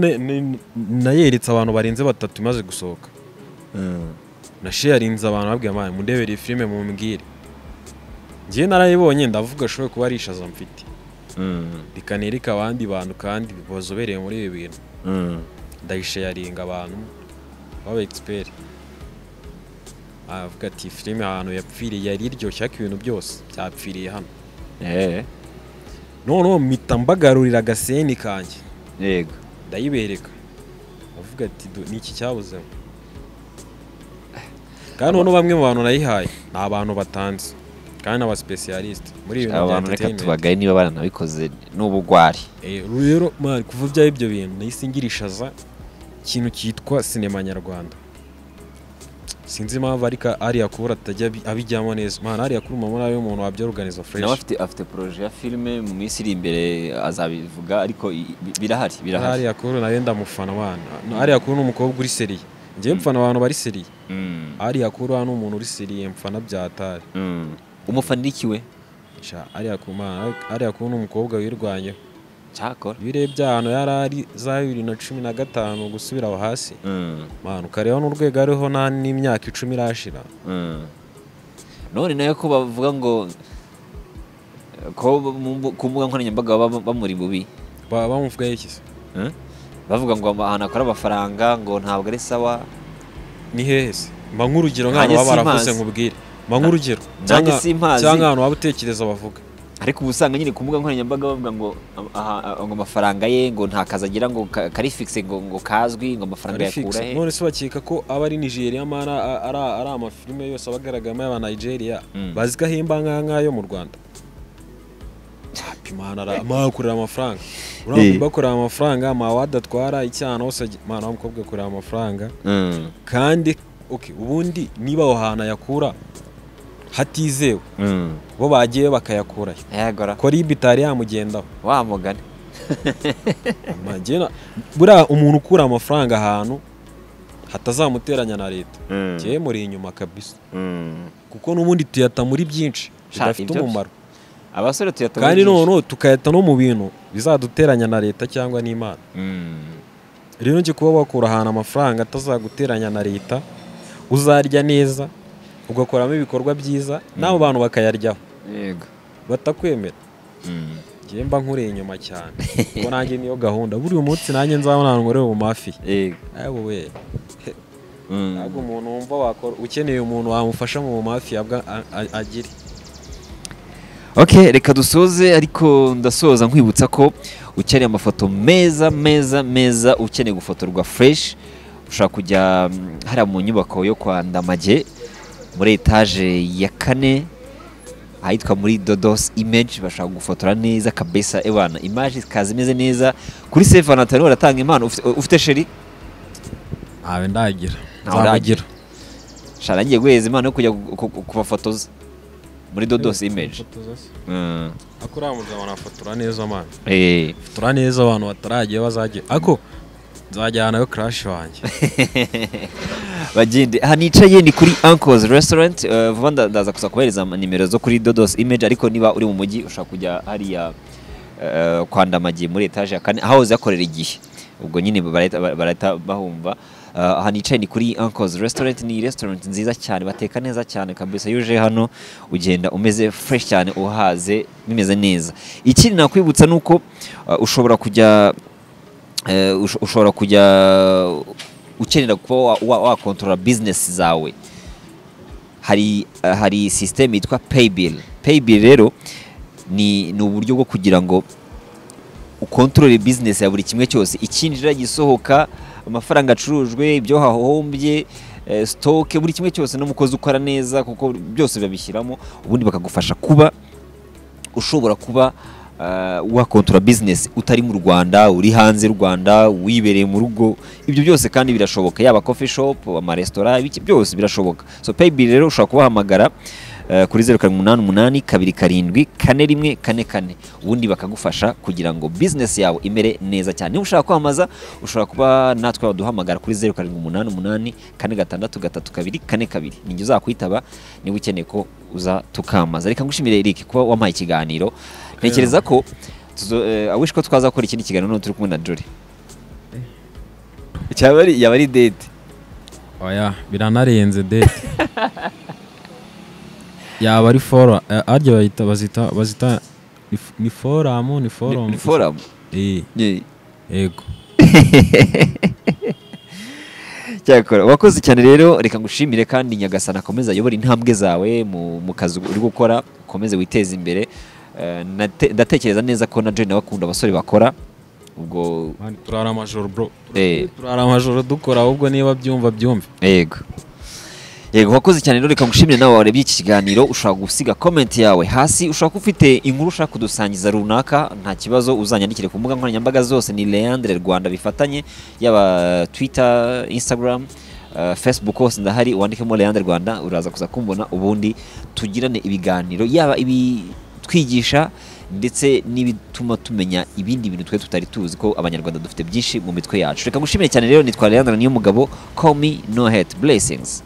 nayeretse abantu barenze batatu imaze gusohoka. Nasharinze abantu, babwiye: "Mwana, mundebere iyi filime mumbwire." Njye narayibonye, ndavuga ashobora kuba ari ishaza mfite, reka nereke abandi bantu kandi bazobereye muri ibi bintu. Ndayisharinga abantu baba expert, avuga ati: "Filime ahantu yapfiriye yari iryoshye, ariko ibintu byose byapfiriye hano." Noneho mpita mbagarurira agascene kanjye. Ndayibereka, avuga ati: "Ni iki cyabuzemo?" Kandi noneho bamwe mu bantu nayihaye ni abantu batanze kandi n'aba specialist muri ibi bintu bya Abantu reka entertainment. tubagaye niba baranabikoze n'ubugwari. Eh, rero man, kuva bya ibyo bintu nahise ngira ishaza ikintu cyitwa sinema nyarwanda. Sinzi impamvu, ariko ariya kubura atajya abijyamo neza. Man, ariya kuri mama nawe umuntu wabyorganiza fresh. Nawe afite projet ya filime, mu minsi iri imbere azabivuga, ariko birahari, birahari. Ariya kuri nawe ndamufana, man. Ariya kuri ni umukobwa uri sérieux, njyewe mfana abantu bari sérieux. Ariya kuri hano ni umuntu uri sérieux, mfana byatari. Umufanira iki we? Sha, ariya ku man, ariya kuri ni umukobwa wirwanyeho. Cyakora. Iyo urebye ahantu yari ari za 2015 gusubira aho hasi, man, ukareba n'urwego ariho, nta n'imyaka 10 irashira. None nayo ko bavuga ngo Ko ku mbuga nkoranyambaga baba bamuri bubi. Bamuvuga iki se? Bavuga ngo ahantu akora amafaranga ngo ntabwo ari sawa. Ni hehe se? Mba nk'urugero nk'ahantu Nanjye baba baravuze simpazi. nkubwire. Mba nk'urugero. Nanjye simpazi. Cyangwa ahantu waba utekereza bavuga. Ariko uba usanga nyine ku mbuga nkoranyambaga bavuga ngo ngo amafaranga ye ngo nta kazi agira, ngo kari fixe, ngo kazwi, ngo amafaranga Ari yakura fixe. he. None se bakeka ko aba ari Nigeria mana ari amafilime yose aba agaragaramo y'aba Nigeria bazi ko ahemba nk'ayo mu Rwanda? Mana akorera amafaranga. Urumva bakorera amafaranga, mawadi atwara icyaha hose, mana wa mukobwa akorera amafaranga. Kandi okay, ubundi niba aho hantu ayakura hatizewe, bo bagiye bakayakurayo Yagora. ko RIB itari yamugendaho. Wa mugani. Buriya umuntu ukura amafaranga ahantu hatazamuteranya na leta, njyewe muri inyuma kabisa, kuko n'ubundi tuyata muri byinshi Sha, bidafite ibyo umumaro. Abasore tuyata muri Kandi byinshi. noneho tukayata no mu bintu bizaduteranya na leta cyangwa n'Imana. Rero njye kuba wakura ahantu amafaranga atazaguteranya na leta, uzarya neza, ugakoramo ibikorwa byiza, n'abo bantu bakayaryaho batakwemera, njyewe mba nkuriye inyuma cyane, kuko nanjye niyo gahunda. Buriya umunsi nanjye nzabona ahantu nkorera ubu mafiya, ayo we, ntabwo umuntu wumva wakora, ukeneye umuntu wamufasha mu mafiya bwa agire. Okay, reka dusoze, ariko ndasoza nkwibutsa ko ukeneye amafoto meza meza meza, ukeneye gufotorwa fresh, ushobora kujya hariya mu nyubako yo kwa Ndamage muri etaje ya 4 ahitwa muri Dodos Image, bashobora gufotora neza kabisa, ebana image ikaza imeze neza. Kuri Saint Valentin baratanga impano. Ufite chérie? Ntawe ndagira. Ntawe uragira. Shara, ngiye guheza impano yo kujya kubafotoza muri Dodos Image. Ariko uriya mugabo anafotora neza man. Fotora neza, abantu bataragiye bazagiye, ariko nzajyana nayo crush wanjye. Bagende. Aha nicaye ni kuri Uncle's Restaurant. Vuba ndaza kuza kubahereza nimero zo kuri Dodos Image, ariko niba uri mu mujyi ushobora kujya hariya kwa Ndamage muri etaje ya 4 aho hakorera Igihe, ubwo nyine barahita bahumva. Aha nicaye ni kuri Uncle's Restaurant, ni restaurant nziza cyane, bateka neza cyane kabisa. Iyo uje hano ugenda umeze fresh cyane, uhaze bimeze neza. Ikindi nakwibutsa ni uko ushobora kujya ushobora kujya ukenera kuba wakontorora business zawe, hari system yitwa Paybill. Paybill rero ni uburyo bwo kugira ngo ukontorore business ya buri kimwe cyose, icyinjira, gisohoka, amafaranga acurujwe, ibyo hahombye, stock, buri kimwe cyose, n'umukozi ukora neza, kuko byose babishyiramo, ubundi bakagufasha kuba ushobora kuba wakontora business utari mu Rwanda, uri hanze y'u Rwanda, wibereye mu rugo. Ibyo byose kandi birashoboka, yaba coffee shop, amaresitora, ibiki byose birashoboka. So Paybill rero ushobora kubahamagara kuri 0788 27 41 44, ubundi bakagufasha kugira ngo business yawe imere neza cyane. Niba ushaka kwamamaza, ushobora kuba natwe waduhamagara kuri 0788 46 32 42, ninjye uzakwitaba niba ukeneye ko uza tukamaza. Reka ngushimire Eric kuba wampaye ikiganiro. Ntekereza ko I wish ko twazakora ikindi kiganiro none turi kumwe na Jolly. Cyaba ari yaba ari date. Oya, biranarenze date. Yaba ari fora, harya bayita bazita ni forum, ni forum. Ni forum. Yego. Cyakora wakoze cyane rero, reka ngushimire kandi Nyagasana akomeze ayobore intambwe zawe mu kazi uri gukora, ukomeze witeze imbere. Ndatekereza neza ko na Jolly nawe akunda abasore bakora, ubwo Man, turara amajoro bro. Turara amajoro dukora, ahubwo niba byumva byumve. Yego. Yego, wakoze cyane rero, reka ngushimire nawe warebye iki kiganiro. Ushobora gusiga comment yawe hasi, ushobora kuba ufite inkuru ushaka kudusangiza runaka, nta kibazo, uzanyandikire ku mbuga nkoranyambaga zose, ni Leandre Rwanda bifatanye, yaba Twitter, Instagram, Facebook, hose ndahari, wandikemo Leandre Rwanda uraza kuza kumbona, ubundi tugirane ibiganiro, yaba ibitwigisha ndetse n'ibituma tumenya ibindi bintu twe tutari tuzi, ko Abanyarwanda dufite byinshi mu mitwe yacu. Reka ngushimire cyane rero, nitwa Leandre Niyomugabo, call me no hate. Blessings.